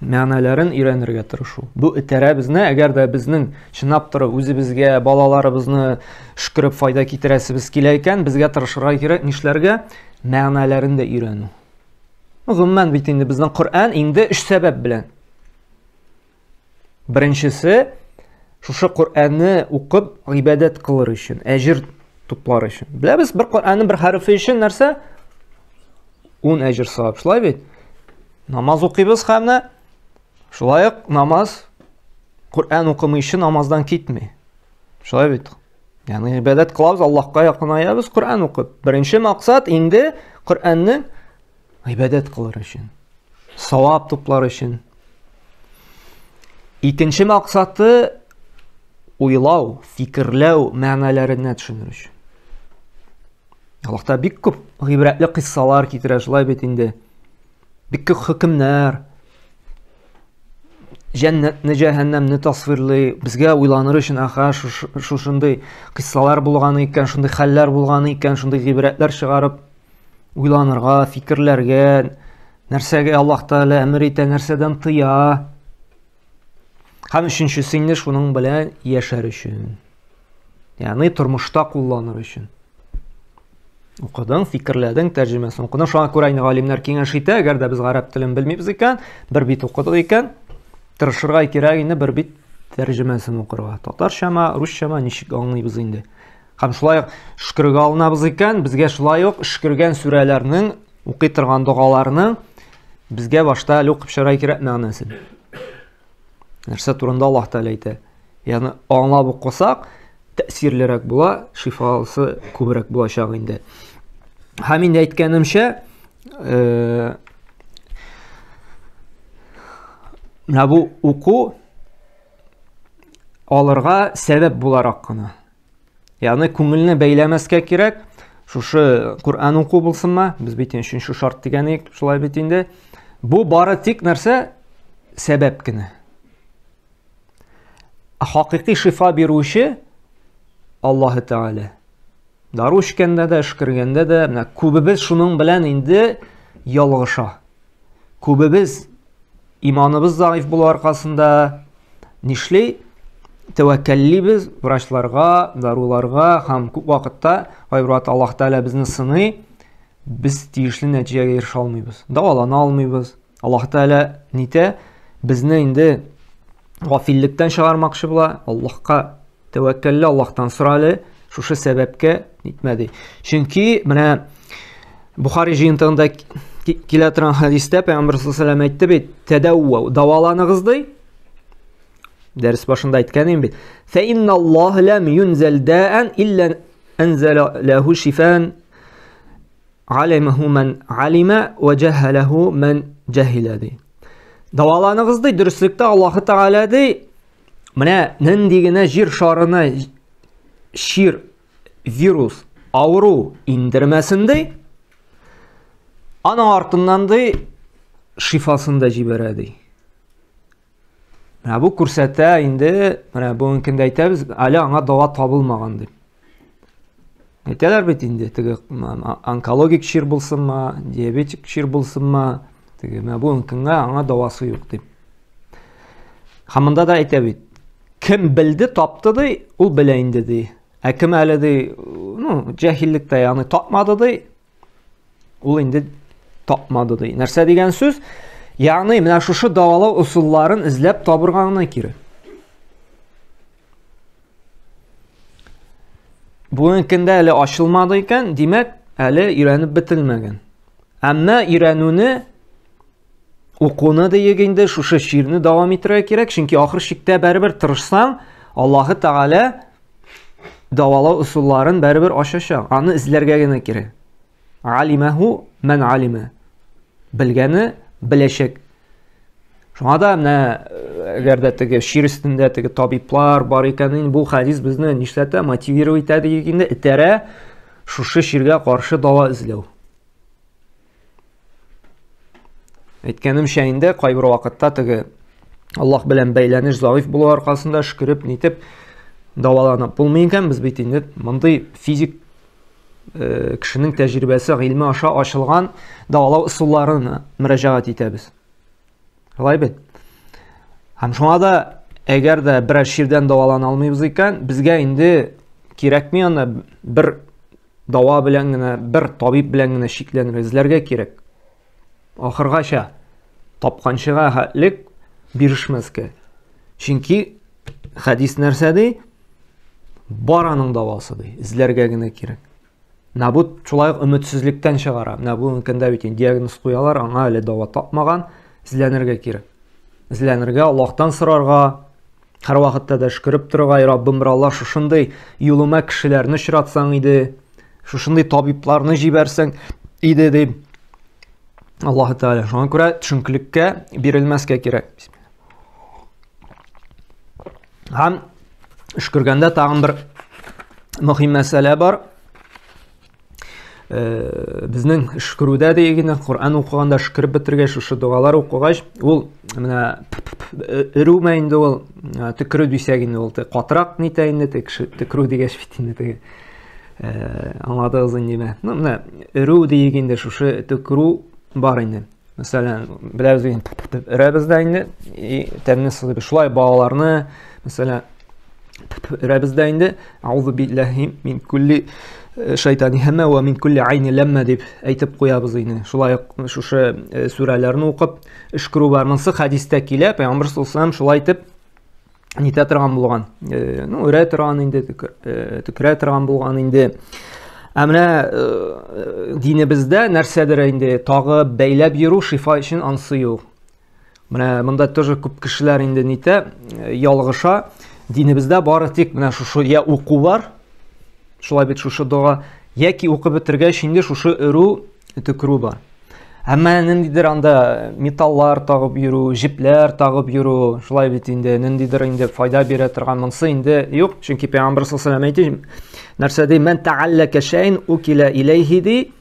мәгънәләрен өйрәнергә тырышу. Бу этәрә безне, әгәр дә безнең чынлап торып үзебезгә, балаларыбызны шөкереп файда китерәсебез килә икән, безгә тырышырга кирәк нишләргә? Мәгънәләрен дә өйрәнү. Гомумән бит инде безнең Коръән инде өч сәбәп белән. Беренчесе, шушы Коръәнне укып гыйбадәт кылыр өчен, әҗер туплар өчен. Беләбез, бер Коръәннең бер хәрефе өчен нәрсә? 10 әҗер савап. Шулай бит? Намаз укыйбыз һәм дә шулай ук намаз Коръән укымыйча намаздан китми. Шулай бит? Ягъни гыйбадәт кылабыз, Аллаһка якынаябыз Коръән укып. Беренче максат инде Коръәнне гыйбадәт кылыр өчен, савап туплар өчен. Икенче максаты уйлау, фикерләү мәгънәләренә төшенер өчен. Аллаһ та бик күп гыйбрәтле кыйссалар китерә, шулай бит инде. Бик күп хөкемнәр, җәннәтне, җәһәннәмне тасвирлый. Безгә уйланыр өчен, аха, шушындый кыйссалар булган икән, шундый хәлләр булган икән, шундый гыйбрәтләр чыгарып уйланырга, фикерләргә, нәрсәгә Аллаһ Тәгалә әмер итә, нәрсәдән тыя. Һәм өченчесе инде шуның белән яшәр өчен. Ягъни тормышта кулланыр өчен. Укыдың, фикерләдең, тәрҗемәсен укыдың. Шуңа күрә инде галимнәр киңәш итә, әгәр дә без гарәп телен белмибез икән, бер бит укыдык икән, тырышырга кирәк инде бер бит тәрҗемәсен укырга. Татарчамы, русчамы, ничек аңлыйбыз инде. Һәм шулай ук шөкергә алынабыз икән, безгә шулай ук шөкергән сүрәләрнең, укый торган догаларның безгә башта әле укып чыгарга кирәк мәгънәсен. Нәрсә турында Аллаһ Тәгалә әйтә. Ягъни аңлап укысак, тәэсирлерәк була, шифасы күбрәк булачак инде. Һәм инде әйткәнемчә, менә бу уку алырга сәбәп буларак кына. Ягъни күңелне бәйләмәскә кирәк. Шушы Коръән уку булсынмы? Без бит өченче шарт дигән идек, шулай бит инде. Бу бары тик нәрсә? Сәбәп кенә. Ә хакыйкый шифа бирүче Аллаһы Тәгалә. Дару эчкәндә дә, өшкергәндә дә, менә күбебез шуның белән инде ялгыша. Күбебез иманыбыз заиф булу аркасында нишли? Тәвәккәллибез врачларга, даруларга һәм күп вакытта кайбер вакытта Аллаһ Тәгалә безне сыный, без тиешле нәтиҗәгә ирешә алмыйбыз, дәвалана алмыйбыз. Аллаһ Тәгалә нитә? Безне инде гафиллектән чыгармакчы була. Аллаһка тәвәккәлле, Аллаһтан сора әле, шушы сәбәпкә нитмә ди. Чөнки менә Бухари җыентыгында килә торган хәдистә Пәйгамбер саллаллаһу алейһи әйтте бит, тәдәввә, дәваланыгыз ди. Дәрес башында әйткән идем бит. Фә инналлаһ лам юнзал даан илла анзала лаху шифан алимаху ман алима ва жахалаху ман жахила ди. Дәваланыгыз ди, дөреслектә Аллаһ Тәгалә ди, Менә нинди генә җир шарына чир, вирус, авыру индермәсен ди, аның артыннан ди шифасын да җибәрә ди. Менә бу күрсәтә инде, менә бүгенге көндә әйтәбез, әле аңа дава табылмаган дип. Әйтәләр бит инде, теге онкологик чир булсынмы, диабетик чир булсынмы, теге менә бүгенге көнгә аңа давасы юк дип. Һәм монда да әйтә бит, кем белде, тапты ди, ул белә инде ди. Ә кем әле ди, ну, җәһиллектә, ягъни тапмады ди, Ул инде тапмады ди. Нәрсә дигән сүз? Ягъни менә шушы дәвалау ысулларын эзләп табырга гына кирәк. Бүгенге көндә әле ачылмады икән, димәк, әле өйрәнеп бетелмәгән. Әмма өйрәнүне укуны диек инде, шушы чирне дәвам итәргә кирәк, чөнки ахыр чиктә бәрібер тырышсаң, Аллаһы Тәгалә дәвалау ысулларын бәрібер ачачак. Аны эзләргә генә кирәк. Алимәһу мән алимә. Белгәне беләчәк. Шуңа да менә әгәр дә теге чир өстендә теге табиблар бар икән, инде бу хадис безне нишләтә, мотивировать итә дигән инде, этәрә шушы чиргә каршы дава эзләү. Әйткәнемчә инде, кайбер вакытта теге Аллаһ белән бәйләнеш заиф булу аркасында шөкереп нитеп дәваланып булмый икән, без бит инде мондый физик э, кешенең тәҗрибәсе, гыйльме аша ачылган дәвалау ысулларына мөрәҗәгать итәбез. Шулай бит? Һәм шуңа да әгәр дә берәр чирдән дәвалана алмыйбыз икән, безгә инде кирәкми аны бер дава белән генә, бер табиб белән генә чикләнергә, эзләргә кирәк. Ахыргача тапканчыга хәтлек бирешмәскә. Чөнки хәдис нәрсә ди? Бар аның давасы ди, эзләргә генә кирәк. Менә бу шулай ук өметсезлектән чыгара. Менә бүгенге көндә бит инде диагноз куялар, аңа әле дава тапмаган, эзләнергә кирәк. Эзләнергә, Аллаһтан сорарга, һәрвакытта да өшкереп торырга, Раббым, бер Аллаһ, шушындый юлыма кешеләрне очратсаң иде, шушындый табибларны җибәрсәң иде дип. Аллаһ Тәгалә. Шуңа күрә төшенкелеккә бирелмәскә кирәк. Һәм өшкергәндә тагын бер мөһим мәсьәлә бар. Э, безнең өшкерүдә дигән Коръән укыганда өшкереп бетергәч, шушы догалар укыгач, ул менә өрүме инде ул, э, төкерү дисәк инде ул катырак нитә инде, төкерү дигәч бит инде теге э, аңладыгыз инде. Ну, менә өрү диек инде, шушы төкерү бар инде. Мәсәлән, беләбез инде, дип өрәбез дә инде, и тәнне сызып. Шулай балаларны, мәсәлән, өрәбез дә инде, аузу билләһи мин кулли э, шайтани һәммә ва мин кулли айни ләммә дип әйтеп куябыз инде. Шулай ук шушы э, сүрәләрне укып өшкерү бар. Монысы хәдистә килә, Пәйгамбер саллаллаһу алейһи шулай итеп нитә торган булган. Э, ну, өрә торган инде, э, төкерә торган булган инде. Ә менә э, динебездә нәрсәдер инде тагы бәйләп йөрү шифа өчен ансы юк. Менә монда тоже күп кешеләр инде нитә, ялгыша. Динебездә бары тик менә шушы я уку бар, шулай бит шушы дога, яки укып бетергәч инде шушы өрү, төкерү бар. Әмма ниндидер анда металлар тагып йөрү, җепләр тагып йөрү, шулай бит инде ниндидер инде файда бирә торган монсы инде юк, чөнки пәйгамбер саллаллаху алейһи ва әйтте, нәрсә ди, "Мән тааллака шәйн укила иләйһи" ди,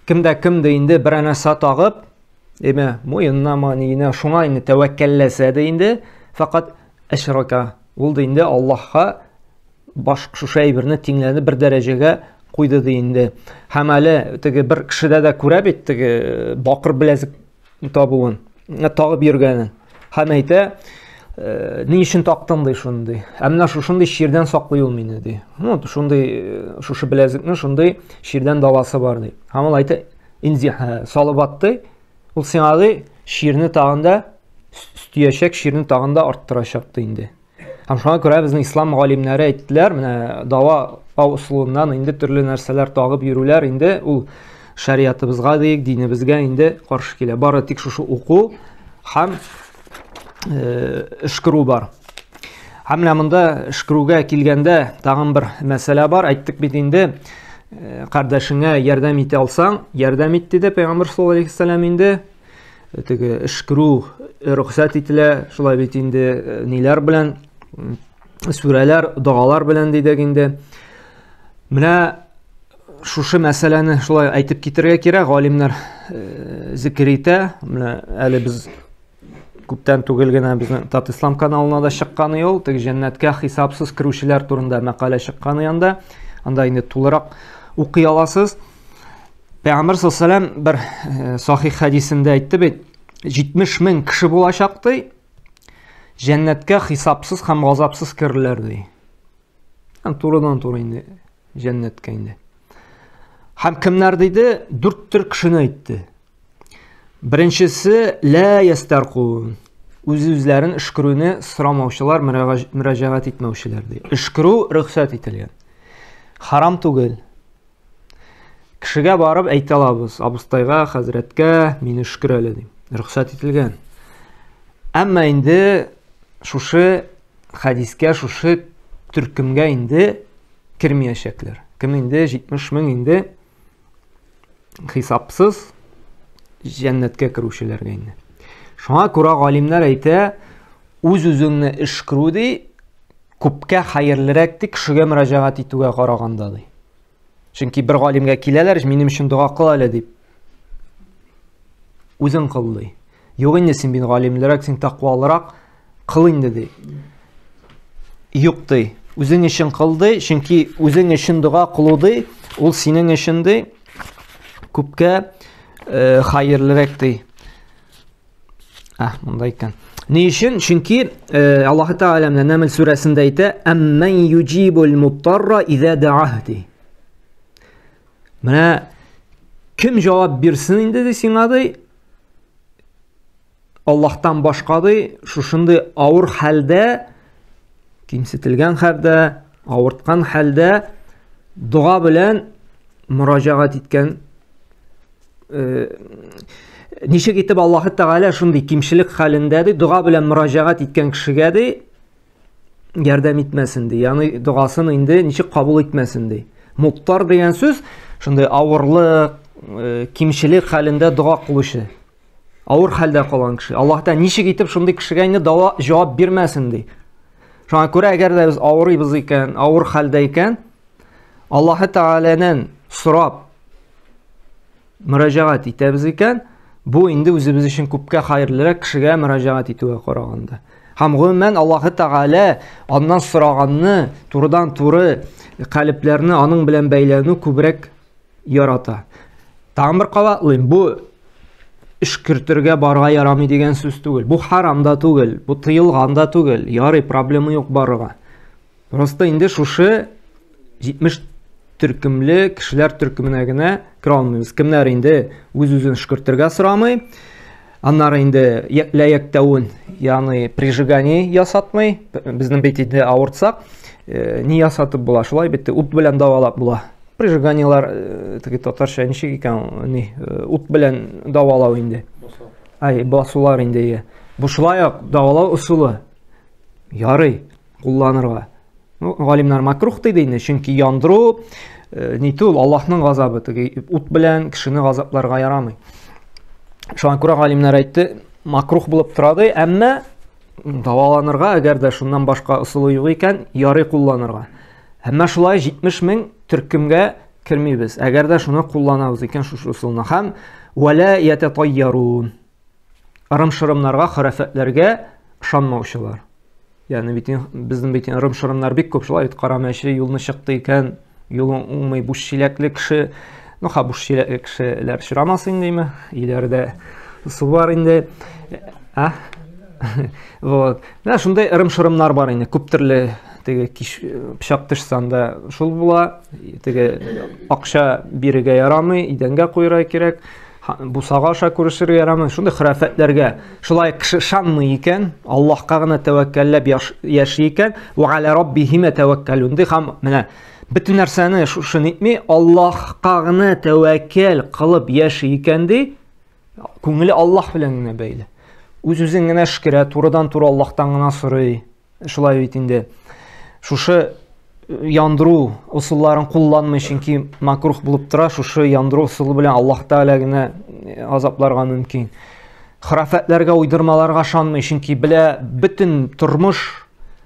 кемдә кем ди инде бер нәрсә тагып, әйме, муенына ма, ниенә, шуңа инде тәвәккәлләсә дә инде, факат әшрака, ул да инде Аллаһка баш шушы әйберне тиңләде бер дәрәҗәгә куйды ди инде. Һәм әле теге бер кешедә дә күрә бит теге э, бакыр беләзек табуын, э, тагып йөргәнен. Һәм әйтә, э, ни өчен тактың ди шундый. Ә менә шушындый чирдән саклый ул мине ди. Ну, шундый шушы беләзекнең шундый чирдән дәвасы бар ди. Һәм ул әйтә, инзи салып атты. Ул сиңа ди, чирне тагын да өстиячәк, чирне тагын да арттырачак ди инде. Һәм шуңа күрә безнең ислам галимнәре әйттеләр, менә дава ау ысулыннан инде төрле нәрсәләр тагып йөрүләр инде ул шариатыбызга диек, динебезгә инде каршы килә. Бары тик шушы уку һәм э, өшкерү бар. Һәм менә монда өшкерүгә килгәндә тагын бер мәсьәлә бар. Әйттек бит инде, э, кардәшеңә ярдәм итә алсаң, ярдәм ит диде Пәйгамбер саллаллаһу алейһи вәсәлләм инде. Теге өшкерү рөхсәт ителә, шулай бит инде ниләр белән. Сүрәләр, догалар белән дидек инде. Менә шушы мәсьәләне шулай әйтеп китергә кирәк, галимнәр зикер итә. Менә әле без күптән түгел генә безнең Тат Ислам каналына да чыккан ул, теге җәннәткә хисапсыз керүчеләр турында мәкалә чыккан янда. Анда инде тулырак укый аласыз. Пәйгамбер саллаллаху бер сахих хәдисендә әйтте бит, 70 мең кеше булачак ди. Җәннәткә хисапсыз һәм газапсыз керерләр ди. Һәм турыдан-туры инде җәннәткә инде. Һәм кемнәр диде? Дүрт төр кешене әйтте. Беренчесе лә ястаркун. Үз-үзләрен өшкерүне сорамаучылар, мөрәҗәгать итмәүчеләр ди. Өшкерү рөхсәт ителгән. Харам түгел. Кешегә барып әйтә алабыз, абыстайга, хәзрәткә, мине өшкер әле дим. Рөхсәт ителгән. Әмма инде шушы хәдискә, шушы төркемгә инде кермиячәкләр. Кем инде 70 мең инде хисапсыз җәннәткә керүчеләргә инде. Шуңа күрә галимнәр әйтә, үз-үзеңне өшкерү ди, күпкә хәерлерәк ди, кешегә мөрәҗәгать итүгә караганда ди. Чөнки бер галимгә киләләр, минем өчен дога кыл әле дип. Үзең кыл ди. Юк инде син бит галимлерәк, син тәкъвалырак, кыл инде ди. Юк ди. Үзең өчен кыл ди, чөнки үзең өчен дога кылу ди, ул синең өчен ди күпкә хәерлерәк ди. Монда икән. Ни өчен? Чөнки Аллаһ Тәгалә менә Нәмл сүрәсендә әйтә, "Әммән юҗибул муттарра иза даах" ди. Менә кем җавап бирсен инде ди сиңа ди? Аллаһтан башка ди, шушындый авыр хәлдә, кимсетелгән хәлдә, авырткан хәлдә дога белән мөрәҗәгать иткән ничек итеп Аллаһы Тәгалә шундый кимчелек хәлендә ди, дога белән мөрәҗәгать иткән кешегә ди, ярдәм итмәсен ди. Ягъни догасын инде ничек кабул итмәсен ди. Муттар дигән сүз шундый авырлык, кимчелек хәлендә дога кылучы. Авыр хәлдә калган кеше. Аллаһ Тәгалә ничек итеп шундый кешегә инде дава җавап бирмәсен ди. Шуңа күрә әгәр дә без авырыйбыз икән, авыр хәлдә икән, Аллаһы Тәгаләдән сорап мөрәҗәгать итәбез икән, бу инде үзебез өчен күпкә хәерлерәк кешегә мөрәҗәгать итүгә караганда. Һәм гомумән Аллаһы Тәгалә аннан сораганны турыдан-туры калебләрне аның белән бәйләнү күбрәк ярата. Тагын бер кабатлыйм, бу өшкертергә барырга ярамый дигән сүз түгел. Бу харам да түгел, бу тыелган да түгел. Ярый, проблема юк барырга. Просто инде шушы 70 төркемле кешеләр төркеменә генә керә алмыйбыз. Кемнәр инде үз-үзен өшкертергә сорамый, аннары инде лә яктәвен, ягъни прижигание ясатмый. Безнең бит инде авыртсак, ни ясатып була? Шулай бит, ут белән дәвалап була. Прижиганиелар, теге татарча ничек икән, ни, ут белән дәвалау инде. Ай, басулар инде. Бу шулай ук дәвалау ысулы. Ярый кулланырга. Ну, галимнәр макрух диде инде, чөнки яндыру ни түгел, Аллаһның газабы, теге ут белән кешене газапларга ярамый. Шуңа күрә галимнәр әйтте, макрух булып тора ди, әмма дәваланырга, әгәр дә шуннан башка ысулы юк икән, ярый кулланырга. Әмма шулай 70 мең төркемгә кермибез. Әгәр дә шуны кулланабыз икән шушы ысулны. Һәм вәлә ятатайярун. Ырым-шырымнарга, хөрәфәтләргә ышанмаучылар. Ягъни бит безнең бит ырым-шырымнар бик күп, шулай бит кара мәче юлны чыкты икән, юлың уңмый, буш чиләкле кеше, ну ха буш чиләкле кешеләр очрамас индеме? Өйләрдә су бар инде. А? Вот. Менә шундай ырым-шырымнар бар инде, күп төрле теге киш пычак төшсә анда шул була, теге акча бирергә ярамый, идәнгә куярга кирәк. Бусага аша күрешергә ярамый. Шундый хөрәфәтләргә шулай кеше ышанмый икән, Аллаһка гына тәвәккәлләп яши икән, ва аля раббихим ятәвәккәлүн ди һәм менә бөтен нәрсәне шушы нитми, Аллаһка гына тәвәккәл кылып яши икән ди, күңеле Аллаһ белән генә бәйле. Үз-үзен генә шөкерә, турыдан-туры Аллаһтан гына сорый. Шулай бит инде. Шушы яндыру ысулларын кулланмый, чөнки макрух булып тора. Шушы яндыру ысулы белән Аллаһ Тәгалә генә азапларга мөмкин. Храфәтләргә, уйдырмаларга ышанмый, чөнки белә бөтен тормыш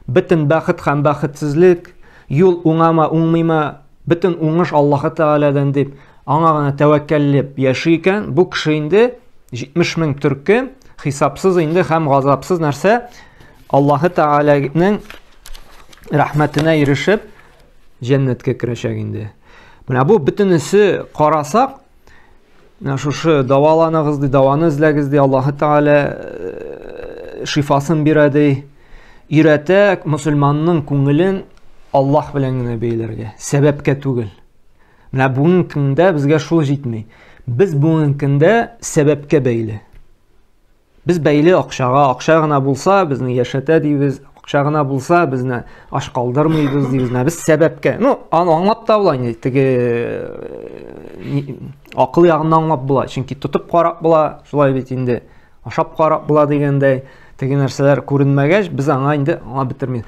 Бөтен бәхет һәм бәхетсезлек, юл уңама, уңмыйма, бөтен уңыш Аллаһы Тәгаләдән дип, аңа гына тәвәккәлләп яши икән, бу кеше инде 70 мең төркем хисапсыз инде һәм газапсыз нәрсә Аллаһы Тәгаләнең рәхмәтенә ирешеп җәннәткә керәчәк инде. Менә бу бөтенесе карасак, менә шушы даваланыгыз ди, даваны эзләгез ди, Аллаһы Тәгалә э, шифасын бирә ди. Өйрәтә мөселманның күңелен Аллаһ белән генә бәйләргә, сәбәпкә түгел. Менә бүгенге көндә безгә шул җитми. Без бүгенге көндә сәбәпкә бәйле. Без бәйле акчага, акча гына булса, безне яшәтә дибез, акча гына булса, безне аш калдырмыйбыз дибез. Менә без сәбәпкә. Ну, аны аңлап та була инде, теге э, акыл ягыннан аңлап була, чөнки тотып карап була, шулай бит инде. Ашап карап була дигәндәй, теге нәрсәләр күренмәгәч, без аңа инде аңлап бетермибез.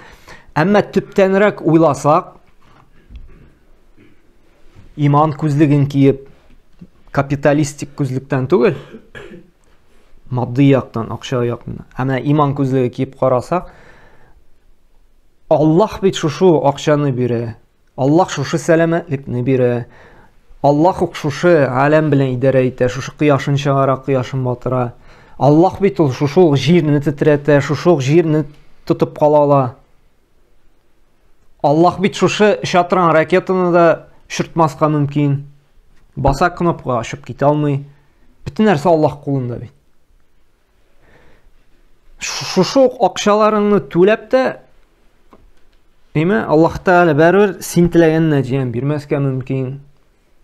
Әмма төптәнрәк уйласак, иман күзлеген киеп, капиталистик күзлектән түгел, матди яктан, акча яктан. Ә менә иман күзлеге киеп карасак, Аллаһ бит шушы акчаны бирә. Аллаһ шушы сәламәтлекне бирә. Аллаһ ук шушы галәм белән идарә итә, шушы кояшын чыгара, кояшын батыра. Аллаһ бит ул шушы ук җирне тетрәтә, шушы ук җирне тотып кала ала. Аллаһ бит шушы оча торган ракетаны да очыртмаска мөмкин. Баса кнопка очып китә алмый. Бөтен нәрсә Аллаһ кулында бит. Шушы ук акчаларыңны түләп тә, әйме, Аллаһ Тәгалә барыбер син теләгән нәтиҗәне бирмәскә мөмкин.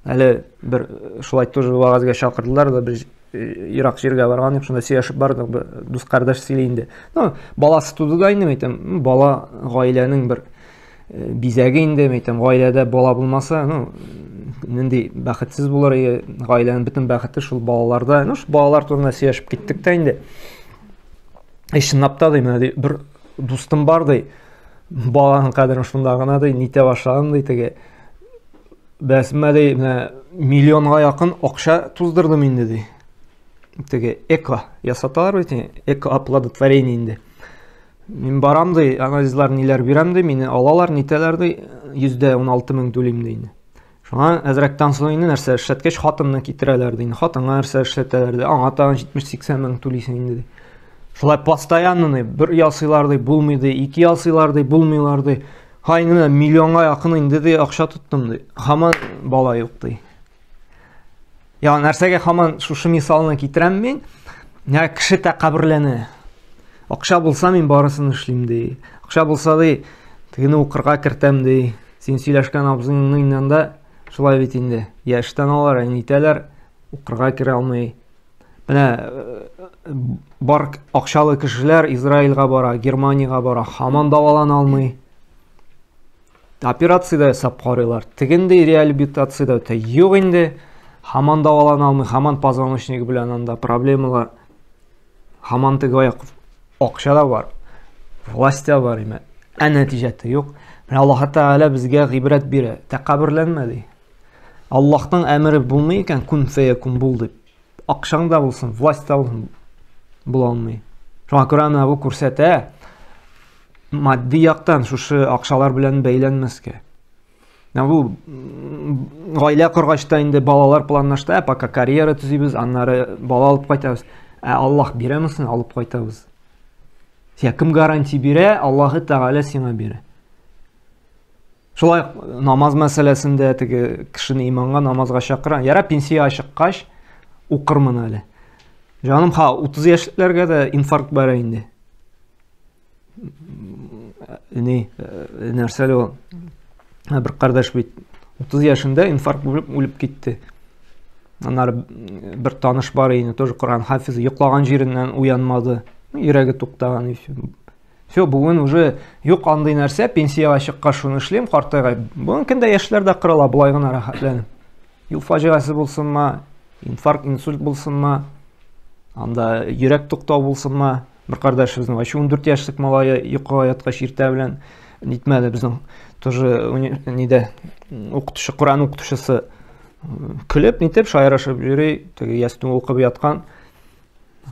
Әле бер э, шулай тоже вәгазьгә чакырдылар да, бер э, ерак җиргә барган идек, шунда сөйләшеп бардык, бер дус кардәш сөйли инде. Ну, баласы туды да инде, әйтәм, бала гаиләнең бер э, бизәге инде, әйтәм, гаиләдә бала булмаса, ну, нинди бәхетсез булыр иде, гаиләнең бөтен бәхете шул балаларда. Ну, шул балалар турында сөйләшеп киттек тә инде. Әй, чынлап та ди, менә ди, бер дустым бар ди, баланың кадерен шунда гына ди, нитә башладым ди теге. Бәсмә ди, менә миллионга якын акча туздырдым инде ди. Теге эко ясаталар бит, эко оплодотворение инде. Мин барам ди, анализлар ниләр бирәм ди, мине алалар, нитәләр ди, 116 мең түлим ди инде. Шуңа әзрәктән соң инде нәрсә эшләткәч, хатынны китерәләр ди. Хатынга нәрсә эшләтәләр ди, аңа тагын 70-80 мең түлисең инде ди. Шулай постоянно бер ясыйлар ди, булмый ди, ике ясыйлар ди, булмыйлар ди. Һай, менә миллионга якын инде ди, акча тоттым ди. Һаман бала юк ди. Я нәрсәгә һаман шушы мисалны китерәм мин? Менә кеше тәкәбберләнә. Акча булса мин барысын эшлим ди. Акча булса ди, тегене укырга кертәм ди. Син сөйләшкән абзыеңның янында шулай бит инде. Яшьтән алар, әнитәләр, укырга керә алмый. Менә э, бар акчалы кешеләр Израильгә бара, Германиягә бара, һаман дәвалана алмый. Операция дә ясап карыйлар. Тегендәй реабилитация дә үтә. Юк инде, һаман дәвалана алмый, һаман позвоночнигы белән анда проблемалар. Һаман теге аяк акча да бар, власть та бар име. Ә нәтиҗәсе юк. Менә Аллаһ Тәгалә безгә гыйбрәт бирә. Тәкәбберләнмә ди. Аллаһның әмере булмый икән, кун фәякун бул дип. Акчаң да булсын, власть та булсын, була алмый. Шуңа күрә менә бу күрсәтә, матди яктан шушы акчалар белән бәйләнмәскә. Менә бу гаилә коргач та инде балалар планлашты, ә пока карьера төзибез, аннары бала алып кайтабыз. Ә Аллаһ бирәме соң, алып кайтабыз. Сиңа кем гарантия бирә? Аллаһы Тәгалә сиңа бирә. Шулай намаз мәсьәләсендә теге кешене иманга намазга чакыра. Яра пенсиягә чыккач укырмын әле. Җаным ха 30 яшьлекләргә дә инфаркт бара инде. Ни, э, нәрсә әле ул? Бер кардәш бит 30 яшендә инфаркт булып үлеп китте. Аннары бер таныш бар иде, тоже Коран хафизы, йоклаган җиреннән уянмады. Йөрәге туктаган и все. Все, бүген уже юк андый нәрсә, пенсиягә чыккач шуны эшлим, картайга. Бүген көндә яшьләр дә кырыла, болай гына рәхәтләнеп. Юл фаҗигасе булсынмы, инфаркт, инсульт булсынмы, анда йөрәк туктау булсынмы. Бер кардәшебезнең вообще 14 яшьлек малае йокыга яткач иртә белән нитмәде безнең тоже нидә укытучы, Коръән укытучысы көлеп, нитеп, шаярышып йөри, теге ястү укып яткан.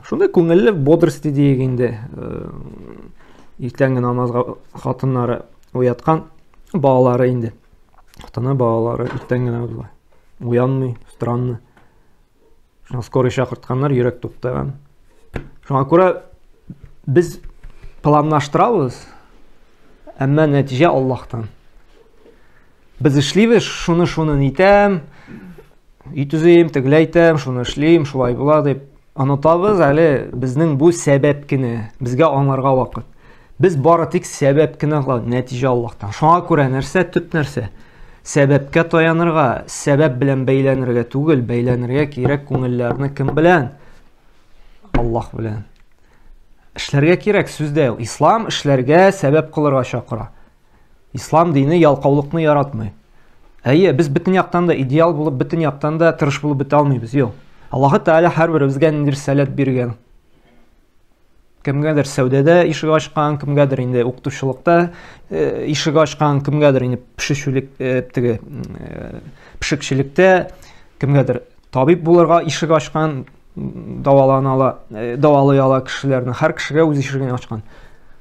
Шундай күңелле бодрости диек инде. Э, Иртәнге намазга хатыннары уяткан, балалары инде. Хатыны, балалары иртәнге намазга. Уянмый, странно. Шуңа скорый чакыртканнар, йөрәк туктаган. Шуңа күрә без планлаштырабыз, әмма нәтиҗә Аллаһтан. Без эшлибез, шуны-шуны нитәм, өй төзим, тегеләй итәм, шуны эшлим, шулай була дип онытабыз әле безнең бу сәбәп кенә, безгә аңларга вакыт. Без бары тик сәбәп кенә кылабыз, нәтиҗә Аллаһтан. Шуңа күрә нәрсә төп нәрсә? Сәбәпкә таянырга, сәбәп белән бәйләнергә түгел, бәйләнергә кирәк күңелләрне кем белән? Аллаһ белән. Эшләргә кирәк, сүз дә юк. Ислам эшләргә сәбәп кылырга чакыра. Ислам дине ялкаулыкны яратмый. Әйе, без бөтен яктан да идеал булып, бөтен яктан да тырыш булып бетә алмыйбыз. Юк. Аллаһы Тәгалә һәрберебезгә ниндидер сәләт биргән. Кемгәдер сәүдәдә ишек ачкан, кемгәдер инде укытучылыкта э, ишек ачкан, кемгәдер инде пешечүлек э, теге э, пешекчелектә, кемгәдер табиб булырга ишек ачкан, дәвалана ала, дәвалый ала кешеләрне. Һәр кешегә үз ишеген ачкан.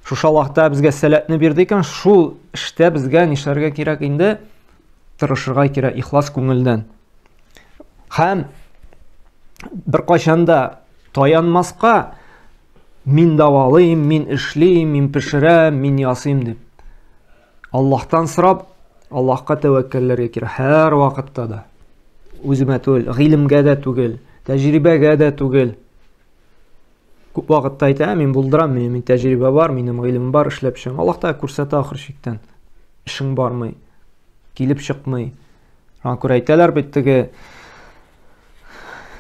Шушы Аллаһ та безгә сәләтне бирде икән, шул эштә безгә нишләргә кирәк инде? Тырышырга кирәк, ихлас күңелдән. Һәм беркайчан да таянмаска, мин дәвалыйм, мин эшлим, мин пешерәм, мин ясыйм дип. Аллаһтан сорап, Аллаһка тәвәккәлләргә кирәк һәр вакытта да. Үземә түгел, гыйлемгә дә түгел, тәҗрибәгә дә түгел. Күп вакытта әйтә, мин булдырам, минем тәҗрибә бар, минем гыйлем бар, эшләп чыгам. Аллаһ та күрсәтә ахыр чиктән. Эшең бармый, килеп чыкмый. Шуңа күрә әйтәләр бит теге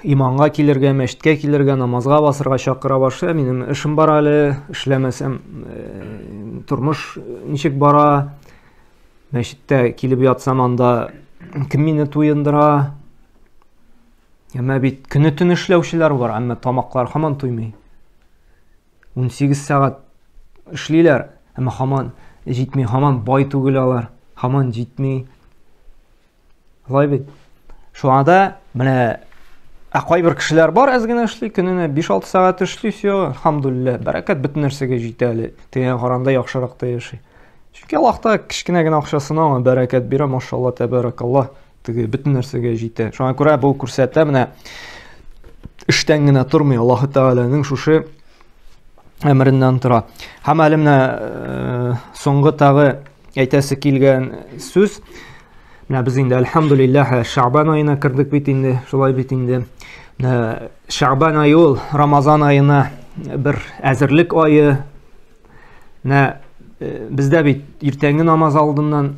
иманга килергә, мәчеткә килергә, намазга басырга чакыра башлый. Минем эшем бар әле, эшләмәсәм, э, тормыш ничек бара? Мәчеттә килеп ятсам, анда кем мине туендыра? Әмма бит көне-төн эшләүчеләр бар, әмма тамаклар һаман туймый. 18 сәгать эшлиләр, әмма һаман җитми, һаман бай түгел алар, һаман җитми. Шулай бит. Шуңа да менә ә кайбер кешеләр бар, әз генә эшли, көненә 5-6 сәгать эшли, все, альхамдулилла, бәрәкәт бөтен нәрсәгә җитә әле. Тегеңә караганда яхшырак та яши. Чөнки Аллаһ та кечкенә генә акчасына аңа бәрәкәт бирә, машалла, тәбәрәкаллаһ, теге бөтен нәрсәгә җитә. Шуңа күрә бу күрсәтә менә эштән генә тормый, Аллаһ Тәгаләнең шушы әмереннән тора. Һәм әле менә э, соңгы тагы әйтәсе килгән сүз. Менә без инде альхамдулиллаһ Шәгъбан аена кердек бит инде, шулай бит инде. Менә Шәгъбан ае ул Рамазан аена бер әзерлек ае. Менә э, бездә бит иртәнге намаз алдыннан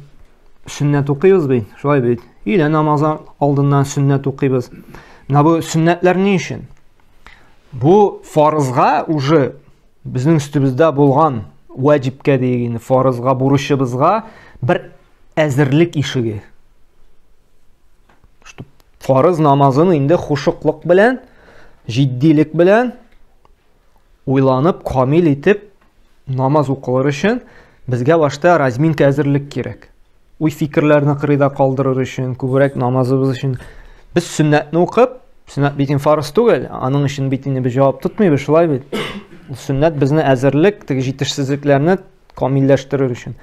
сөннәт укыйбыз бит, шулай бит. Өйлә намазы алдыннан сөннәт укыйбыз. Менә бу сөннәтләр ни өчен? Бу фарызга уже безнең өстебездә булган ваҗибкә диек инде, фарызга, бурычыбызга бер әзерлек ишеге. Что фарыз намазын инде хушыклык белән, җитдилек белән уйланып, камил итеп намаз укылыр өчен безгә башта разминка әзерлек кирәк. Уй фикерләрне кырыйда калдырыр өчен, күбрәк намазыбыз өчен без сөннәтне укып, сөннәт бит инде фарыз түгел, аның өчен бит инде без җавап тотмыйбыз, шулай бит. Ул сөннәт безне әзерлек, теге җитешсезлекләрне камилләштерер өчен.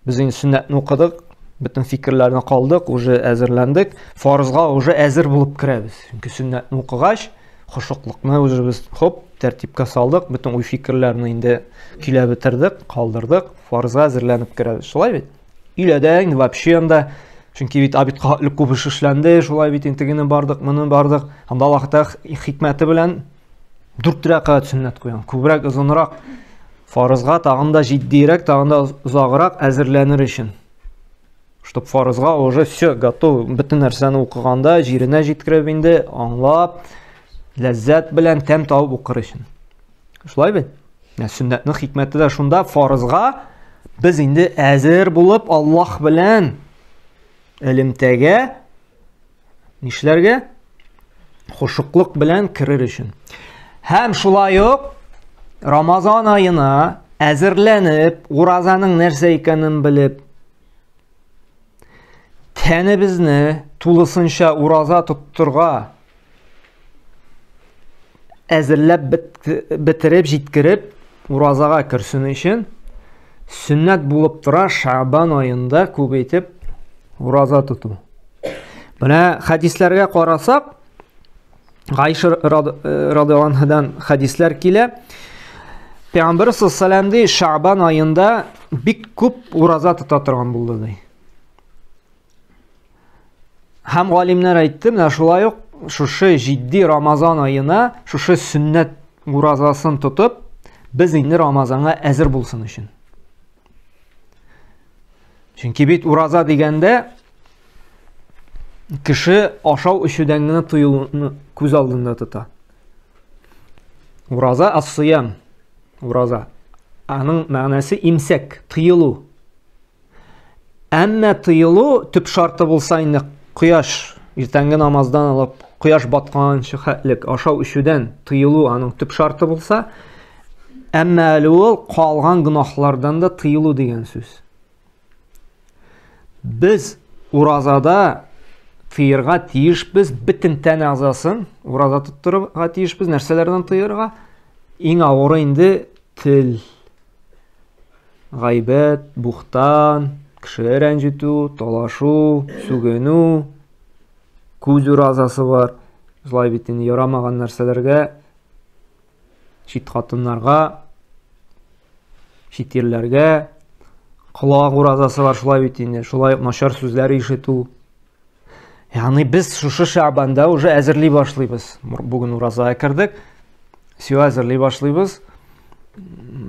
Без инде сөннәтне укыдык, бөтен фикерләрне калдык, уже әзерләндек, фарызга уже әзер булып керәбез. Чөнки сөннәтне укыгач, хошуклыкны уже без хоп, тәртипкә салдык, бөтен уй фикерләрне инде көйләп бетердек, калдырдык, фарызга әзерләнеп керәбез. Шулай бит? Өйләдә инде вообще анда чөнки бит обедка хәтле күп эш эшләнде, шулай бит инде тегене бардык, моны бардык. Анда Аллаһ Тәгалә хикмәте белән дүрт рәкәгать сөннәт куйган. Күбрәк, озынрак фарызга тагын да җитдиерәк, тагын да озаграк әзерләнер өчен. Чтоб фарызга уже все готово, бөтен нәрсәне укыганда җиренә җиткереп инде, аңлап, ләззәт белән тәм табып укыр өчен. Шулай бит? Ә сөннәтнең хикмәте дә шунда, фарызга без инде әзер булып Аллаһ белән элемтәгә Нишләргә? Хошуклык белән керер өчен. Һәм шулай ук Рамазан аена әзерләнеп, уразаның нәрсә икәнен белеп, тәнебезне тулысынча ураза тоттырга әзерләп бетереп, җиткереп, уразага керсен өчен сөннәт булып тора Шабан аенда күп итеп ураза тоту. Менә хәдисләргә карасак, Гайша радиаллаһу анһадан хәдисләр килә. Пәйгамбер саллаллаху ди, Шабан аенда бик күп ураза тота торган булды ди. Һәм галимнәр әйтте, менә шулай ук шушы җитди Рамазан аена, шушы сөннәт уразасын тотып, без инде Рамазанга әзер булсын өчен. Чөнки бит ураза дигәндә кеше ашау эчүдән генә тыелуны күз алдында тота. Ураза ас-сиям. Ураза. Аның мәгънәсе имсәк, тыелу. Әмма тыелу төп шарты булса инде кояш иртәнге намаздан алып кояш батканчы хәтлек ашау эчүдән тыелу аның төп шарты булса, әмма әле ул калган гөнаһлардан да тыелу дигән сүз. Без уразада тыерга тиешбез бөтен тән әгъзасын ураза тоттырырга тиешбез. Нәрсәләрдән тыерга? Иң авыры инде тел. Гайбәт, бухтан, кеше рәнҗетү, талашу, сүгенү, күз уразасы бар. Шулай бит инде ярамаган нәрсәләргә, чит хатыннарга, чит ирләргә, колак уразасы бар, шулай бит инде. Шулай ук начар сүзләр ишетү. Ягъни без шушы Шәгъбанда уже әзерли башлыйбыз. Бүген уразага кердек. Все әзерли башлыйбыз.